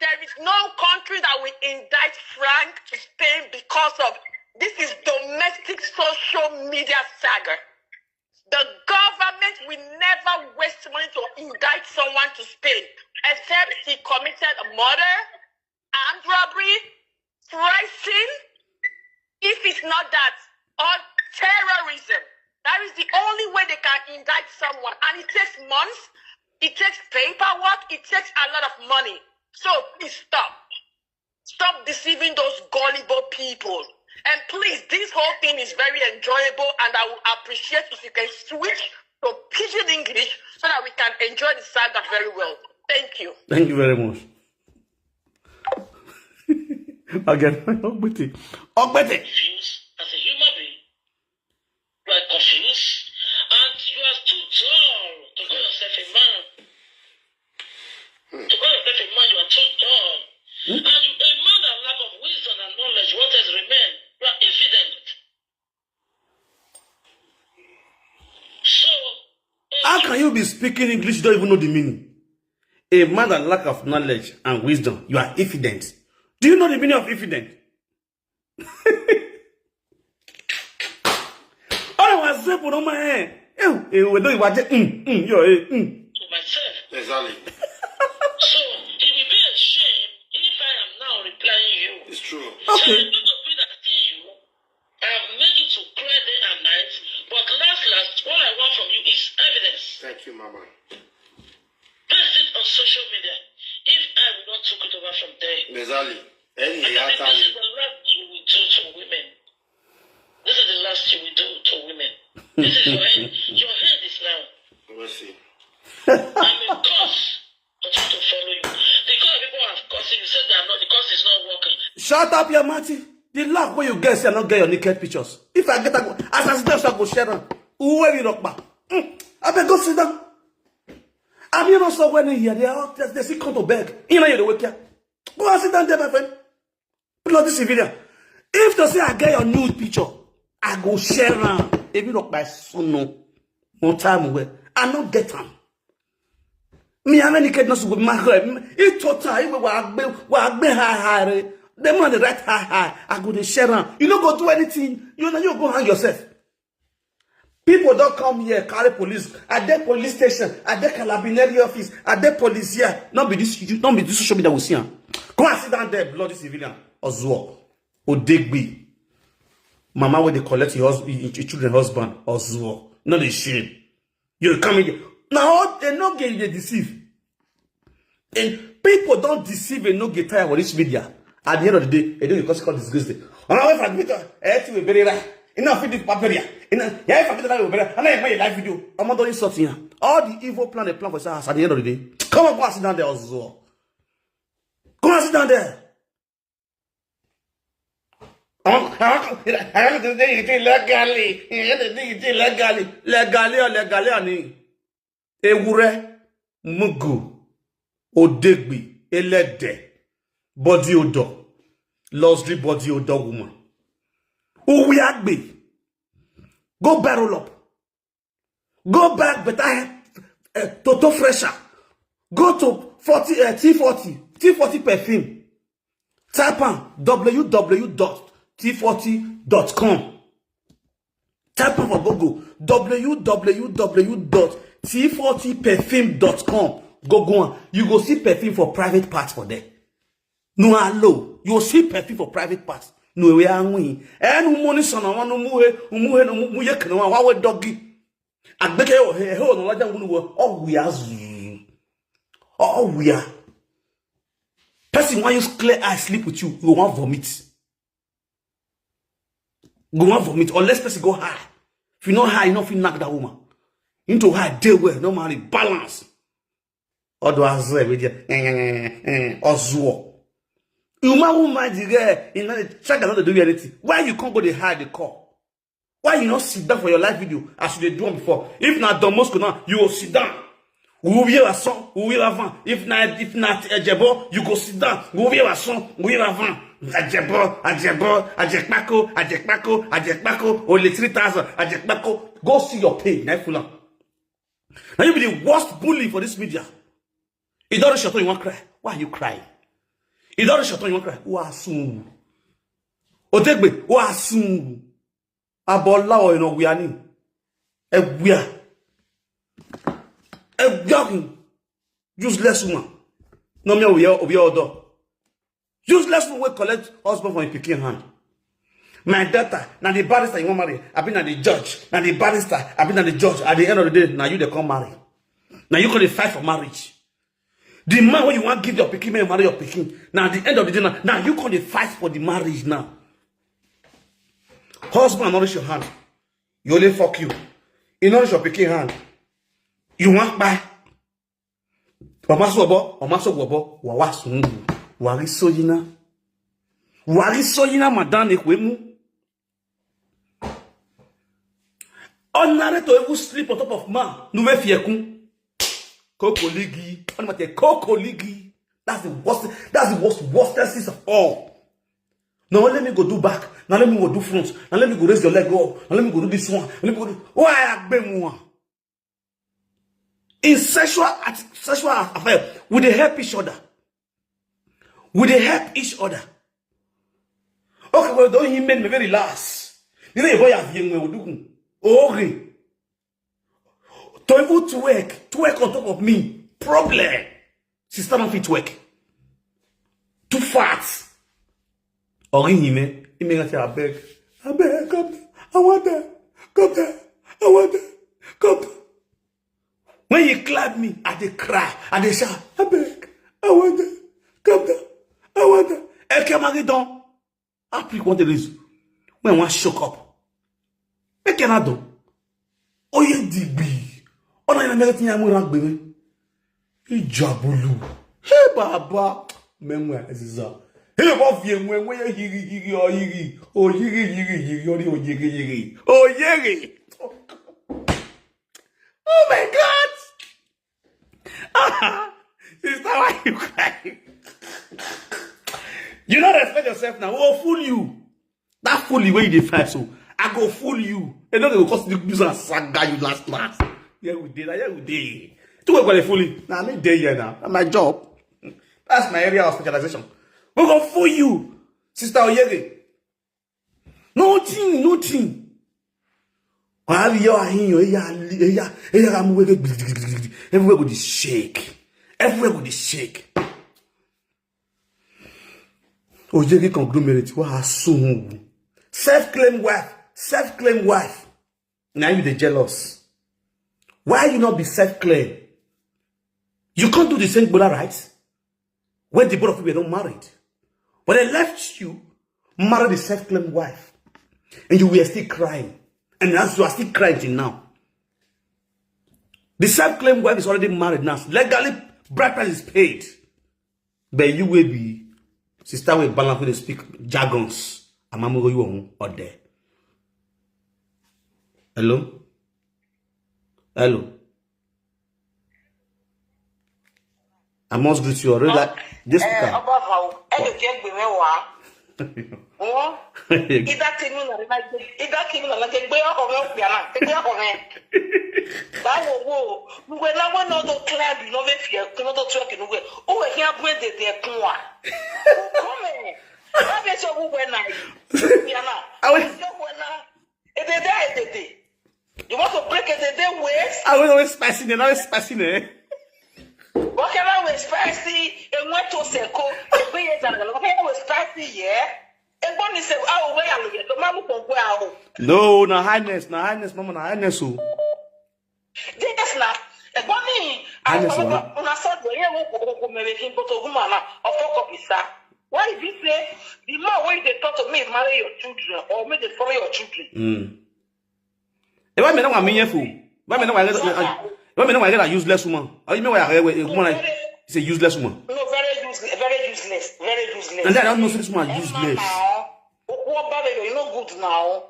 There is no country that will indict Frank to Spain because of this is domestic social media saga. The government will never waste money to indict someone to Spain except he committed a murder, armed robbery, treason. If it's not that, or terrorism. That is the only way they can indict someone. And it takes months, it takes paperwork, it takes a lot of money. So please stop. Stop deceiving those gullible people. And please, this whole thing is very enjoyable, and I would appreciate if you can switch to Pidgin English so that we can enjoy the saga very well. Thank you. Thank you very much. Again, Ogbete. Ogbete. Confused as a human being. You are confused and you are too dull to call yourself a man. To call yourself a man, you are too dull. And you, a man that lack of wisdom and knowledge, what else remain? You are infident. So, How can you be speaking English, you don't even know the meaning? A man that lack of knowledge and wisdom, you are infident. Do you know the meaning of infident? Ọ̀rẹ́ wa zẹ́pù ló máa ẹ̀ ẹ̀ ẹ̀ wẹ̀ lóyún wa jẹ́ mm mm yọ ẹ̀ mm. To myself. Exactly. So, it will be a shame if I am now replying you. It's true. So Okay. I need to be that see you. I have made it to clear day and night. But last, last, all I want from you is evidence. Thank you, Mama. Place it on social media. If I will not took it over from there. Exactly. Any I think this Yatani. Is the last you will do to women. This is the last you will do to women. This is your end. Your end is now. We'll see. I'm a curse. Continue to follow you. The curse people have cursed you. You said they are not. The curse is not working. Shut up, your mouth. The laugh where you get, say I not get your naked pictures. If I get a, as I sit down, so I go share them. Who will you rock back? Mm. I beg go sit down. I'm here not so when here. They are they, they still come to beg. You know you the wake here. Go and sit down there, my friend. Bloody civilian. If to say I get your nude picture, I go share am. If you look my son, no. One time away. I no get am. Me, I'm any kid not with my head. It's total. If we were agbe, we were agbe high, high. The man the right high, high. I go to share am. You no go do anything. You know, you go hang yourself. People don't come here, carry police. At the police station, at the carabinieri office, at the police here. Not be this, not be this social media we see am. Go and sit down there, bloody civilian. Ozuo. Odegbe. Mama wey dey collect your, hus- your children husband. Ozuo. No dey shame. You come in. Now, they no get, they deceive. And people don't deceive and no get tired for this media. At the end of the day, they don't because call disgrace. Them. Ọ̀nà wẹ́n fàgbé tán, ẹ ti wẹ̀ bẹ̀rẹ̀ rà. Iná fi di pa bẹ̀rẹ̀. Iná, yà ẹ fàgbé tán láti wẹ̀ bẹ̀rẹ̀. Ọ̀nà ẹ̀ mọ̀ yẹ live video. Ọmọ tó ní sọ ti yàn. All the evil plan they plan for us at the end of the day. Come on, go and sit down there, Ozuo. Go and sit down there. Àwọn àwọn àwọn kan ti ní ìdí lẹ́gàlì. Ìyẹn ti ní ìdí lẹ́gàlì. Lẹ́gàlì ọ̀ lẹ́gàlì àní. Ewúrẹ́, mugu, odegbe, ẹlẹ́dẹ̀, body odor, luxury body odor woman. Uwe agbe. Go barrel up. Go buy better uh, Toto Fresher. Go to forty, uh, T forty, T forty perfume. Type on w w w dot t forty dot com. Type on for Google w w w dot t forty perfume dot com. Go go on. You go see perfume for private parts for there. No allow. You go see perfume for private parts. No way I win. And money son of one muhe, muhe, muhe, no one doggy. Agbeke o he he o no laja wulu wo. Oh we are zuu. Oh we are. Person want use clear eye sleep with you. You want vomit. Go want vomit unless person go high. If you know high, you know if you knock that woman. Into high day well, normally balance. Although as well with you, Ozuo. You man who mind the girl, you know the child cannot do anything. Why you can't go the high the call? Why you not sit down for your live video as you dey do am before? If na Don Bosco now, you go sit down. We will hear a song, we will have fun. If na if na Ejebo, you go sit down. We will hear a song, we will have fun. Ajebo, Ajebo, Ajekpako, Ajekpako, Ajekpako, only three thousand, Ajekpako. Go see your page, na full am. Now you be the worst bully for this media. You don't shut you want cry. Why are you crying? You don't shut you want cry. Who are soon? Otegbe, who are soon? Abola or you know we are new. Ewia. Ewia. Useless woman. No me we are we are other. Useless woman will collect husband from your picking hand. My daughter, now the barrister you want marry, I been at the judge, now the barrister, I been at the judge. At the end of the day, now you they come marry. Now you gonna fight for marriage. The man when you want give your picking man marry your picking. Now at the end of the day, now, now you gonna fight for the marriage now. Husband, nourish your hand. You only fuck you. You nourish your picking hand. You want buy. Ọmọ sọ̀bọ̀, ọmọ sọ̀bọ̀, wà wá sùn, wà rí sóyínà. Wà rí sóyínà, madam, èkó mú. Ordinary to even sleep on top of man, no way fear kun. Koko ligi, what about koko ligi? That's the worst, that's the worst, worstest thing of all. Now let me go do back, now let me go do front, now let me go raise your leg up, now let me go do this one, let me go do, why I been one? In sexual at- sexual affair, we dey help each other. We dey help each other. Okay, well, don't he make me very last. You know, boy, have you know, okay. To even twerk, twerk on top of me. Problem. Sister don't fit twerk. Too fat. Or in him, eh? He may say, I beg. I beg, come there. I want that. Come there. I want that. Come there. When he clap me, I dey cry. I dey shout, I beg. I want that. Come there. I want that. Eke Magidon. I pick one of these. When one shook up. Eke Nado. Oye Digby. Ona ina mele tinya mo ragbe mi. Ijabulu. Hey baba. Menwe eziza. Hey bo fi enwe enwe ye hiri hiri o hiri. O hiri hiri hiri o ri o yiri yiri. O yiri. Oh my God. Ah, sister, why you crying? You no respect yourself now. We go fool you. That fool wey you dey find so, I go fool you. E no go cost you use am saga you last last. Here we dey, na here we dey. Two wey go dey fool you. Na me dey here now. Na my job. That's my area of specialization. We go fool you, Sister Oyege. Nothing, nothing. Wàá rí yọ àhíyàn, ẹ̀yà, ẹ̀yà, ẹ̀yà ra mú wẹ́gẹ́ gidigidigidi. Everywhere go dey shake. Everywhere go dey shake. Oyege conglomerate, wàá sùn wù. Self-claim wife, self-claim wife. Now you dey jealous. Why you not be self-claim? You can't do the same Bola, right? When the both of you were not married. But they left you, married a self-claim wife. And you were still crying. And as you are still crying till now. The self-claim wife is already married now. Legally, bride price is paid. But you will be sister with balance wey dey speak jargons. Amamugo you on or there. Hello? Hello? I must greet you already. Like this speaker. Ọba Vao, ẹ lè jẹ́ gbèmí wá. Wọ́n, ìdá kìíní náà, ìdá kìíní náà, kí gbé ọkọ̀ mi, ó pè á náà, kí gbé ọkọ̀ mi. Báwo wo? Ngwe na we no do climb, no ve fi ẹkún, no do twerk, no we. O we hia bu ede de ẹkún wa. Come here. Why be so we we na? Ya na. Awe. So we na. Ede de, ede de. You want to break ede de waist? Awe, no spicy ne, no spicy ne. What can I we spicy? E went to seko. E be ye zanga. What can I we spicy? Yeah. E go ni se, ah, we are looking. The man who go out. No, na highness, na highness, mama, na highness o. Yes, na. Egbon mi, I Honest, follow wa. Una said we here we go go go marry him, but Ogumana, of course, be sir. Why if you say the man wey dey talk to me marry your children or make they follow your children? Mm. E why me no want me here for? Why me no want get? Why me no want get a useless woman? Are you me why a woman? It's a useless woman. No, very useless, very useless, very useless. And then I don't know say this woman useless. Now, what bad you no good now.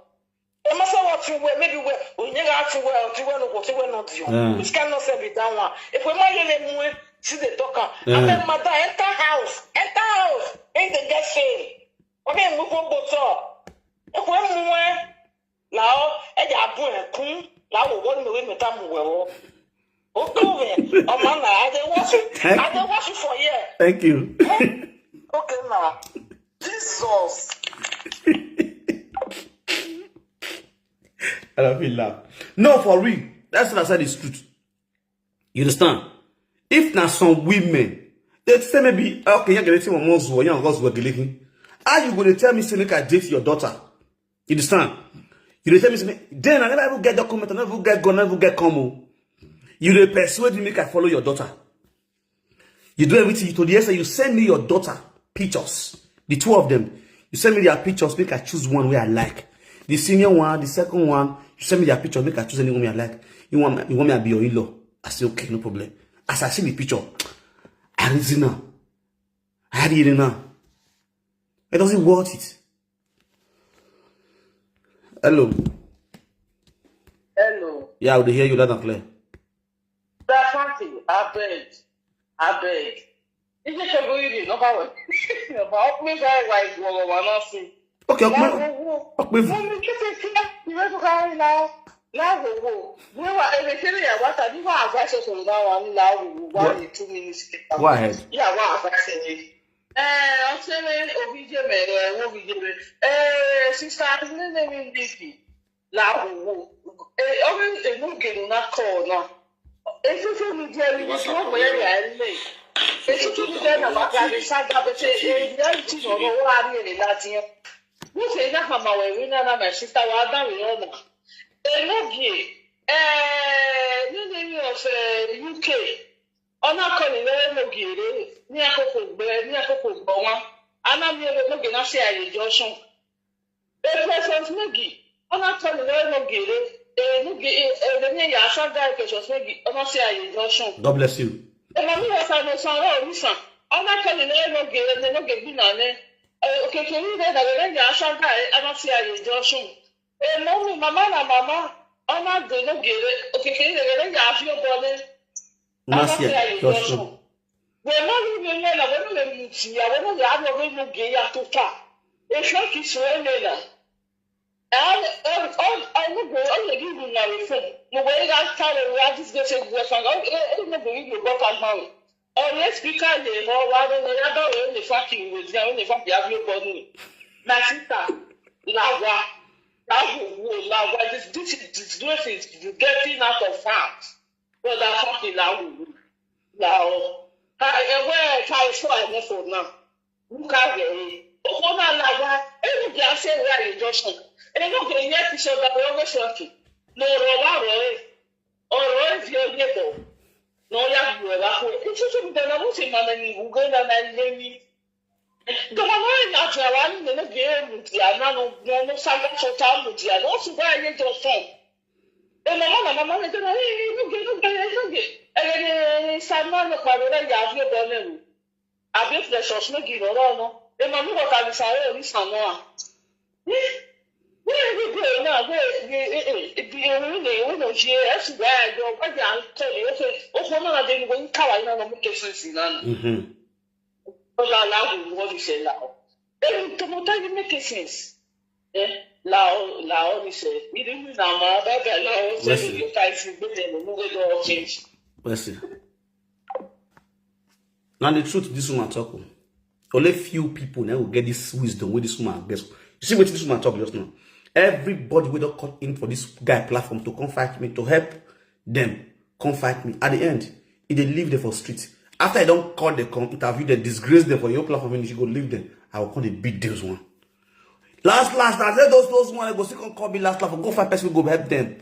E ma say what you wear, maybe wear. Onye ga ati wear, ati wear no go, ati wear no dio. Mm. Which kind of say be that one? If we ma yele mwe, see the talker. Mm. I mean, madam, enter house, enter house. Ain't the get shame. Okay, move on, but so. If we mwe, lao, e ja bu e kun, lao wo ni we me ta mu we wo. Okay, oh man, I dey watch you. I dey watch you for here. Thank you. Okay, now. Jesus. I don't feel laugh. No, for real. That's what I said is truth. You understand? If na some women, they say maybe, okay, you're getting one more zuwa, you're going to. How you gonna tell me say make I date your daughter? You understand? You dey tell me say, then I never even get document, I never even get gun, I never even get combo. You dey persuade me make I follow your daughter. You do everything to the extent you send me your daughter pictures, the two of them. You send me their pictures, make I choose one where I like. The senior one, the second one, you send me their pictures, make I choose any one I like. You want, you want me to be your in-law? I say okay, no problem. As I see the picture, I reason now. I read it now. It doesn't worth it. Hello. Hello. Yeah, I will hear you loud and clear. Sir Frankie, I beg. I beg. Ije ke go iri number one. Number one, me very wise, go go one, no see. Okay, okay. Mo mi kete kila, iwe to kai na. Na go go. We wa ebe kele ya wata, ni wa advice so na wa ni na go go, one in two minutes. Go ahead. Yeah, wa advice ni. Eh, Osele, Obijeme, eh, Obijeme. Eh, sister, nene mi ndiki. La wo. Eh, obi enu genu na call na. Eh, social media ni so mo ya ya le. Eh, social media na ma ka ni sa ga be se, eh, reality no no wa ri e la ti. Mo se na ka ma we wi na na my sister wa da mi o na. Eh, no gi. Eh, ni ni mi o se U K. Ona ko ni le mo gi re. Ni akoko gbe, ni akoko gbo wa. Ana mi o mo gi na se aye Joshua. E Precious Maggie, ona tell me no no gere. E no ge e e de ya sa guy Precious Maggie, ona say aye Joshua. God bless you. E mami wa sa no san ro mi san. Ona tell me no no gere, no no ge bi na ne. E okeke ni de na de ya sa guy, ona say aye Joshua. E mami, mama na mama, ona de no gere. Okeke ni de ya fi o bo ne. Una say aye Joshua. Wena wena wena wena wena mutia wena ya no wena ge ya tota. E shoki so wena. All all all all no go all the give una we phone. No go ya tell we ya this go say we fanga. E no go give you go pan man. All the speaker dey ho wa no ya ba we ne fucking we ya we ne fuck ya bi o bonu. My sister, lawa, lawa, lawa. This this is this is getting out of hand. Brother fucking lawa, lawa. Ka ewe ka ifo ene for now. Nka gere. Oko na lawa. Enu ge ase we are junction. Enu ge ye ti so da we always working. No ro wa ro e. Oro e fi oye bo. No ya bu e ba ko. Isi so mi da na mo se ma na ni ugo na na ile ni. Gama no ya ti awa ni ne ge mu ti ana no no no sa ga so ta mu ti ana. O su ba ye junction. E mama na mama ne na e no ge no ge no ge. E ge ni sa na no pa ro ya fi bo ne ru. Abi Precious no give oro no. E ma mi ko ka ni sa e ni sa no a. Where we go now? Where we we we we no we no je. That's why I go. What they are telling you? Okay, okay, no na dey go in kawa ina no make sense na. Mhm. O la la go what you say la. E to mo ta make sense. Eh? La o la o ni say. Idu mi na ma ba ba la o se Listen. You guys go dey no go do change. Mercy. Now the truth this woman talk. Oh. Only few people now will get this wisdom with this woman. Guess you see what this woman talk just now. Everybody will not cut in for this guy platform to come fight me to help them come fight me. At the end, if they leave them for street. After I don't call them, come interview them, disgrace them for your platform, and you go leave them. I will come and beat those one. Last last, I said those those one go still come call me last last. Go find person go help them.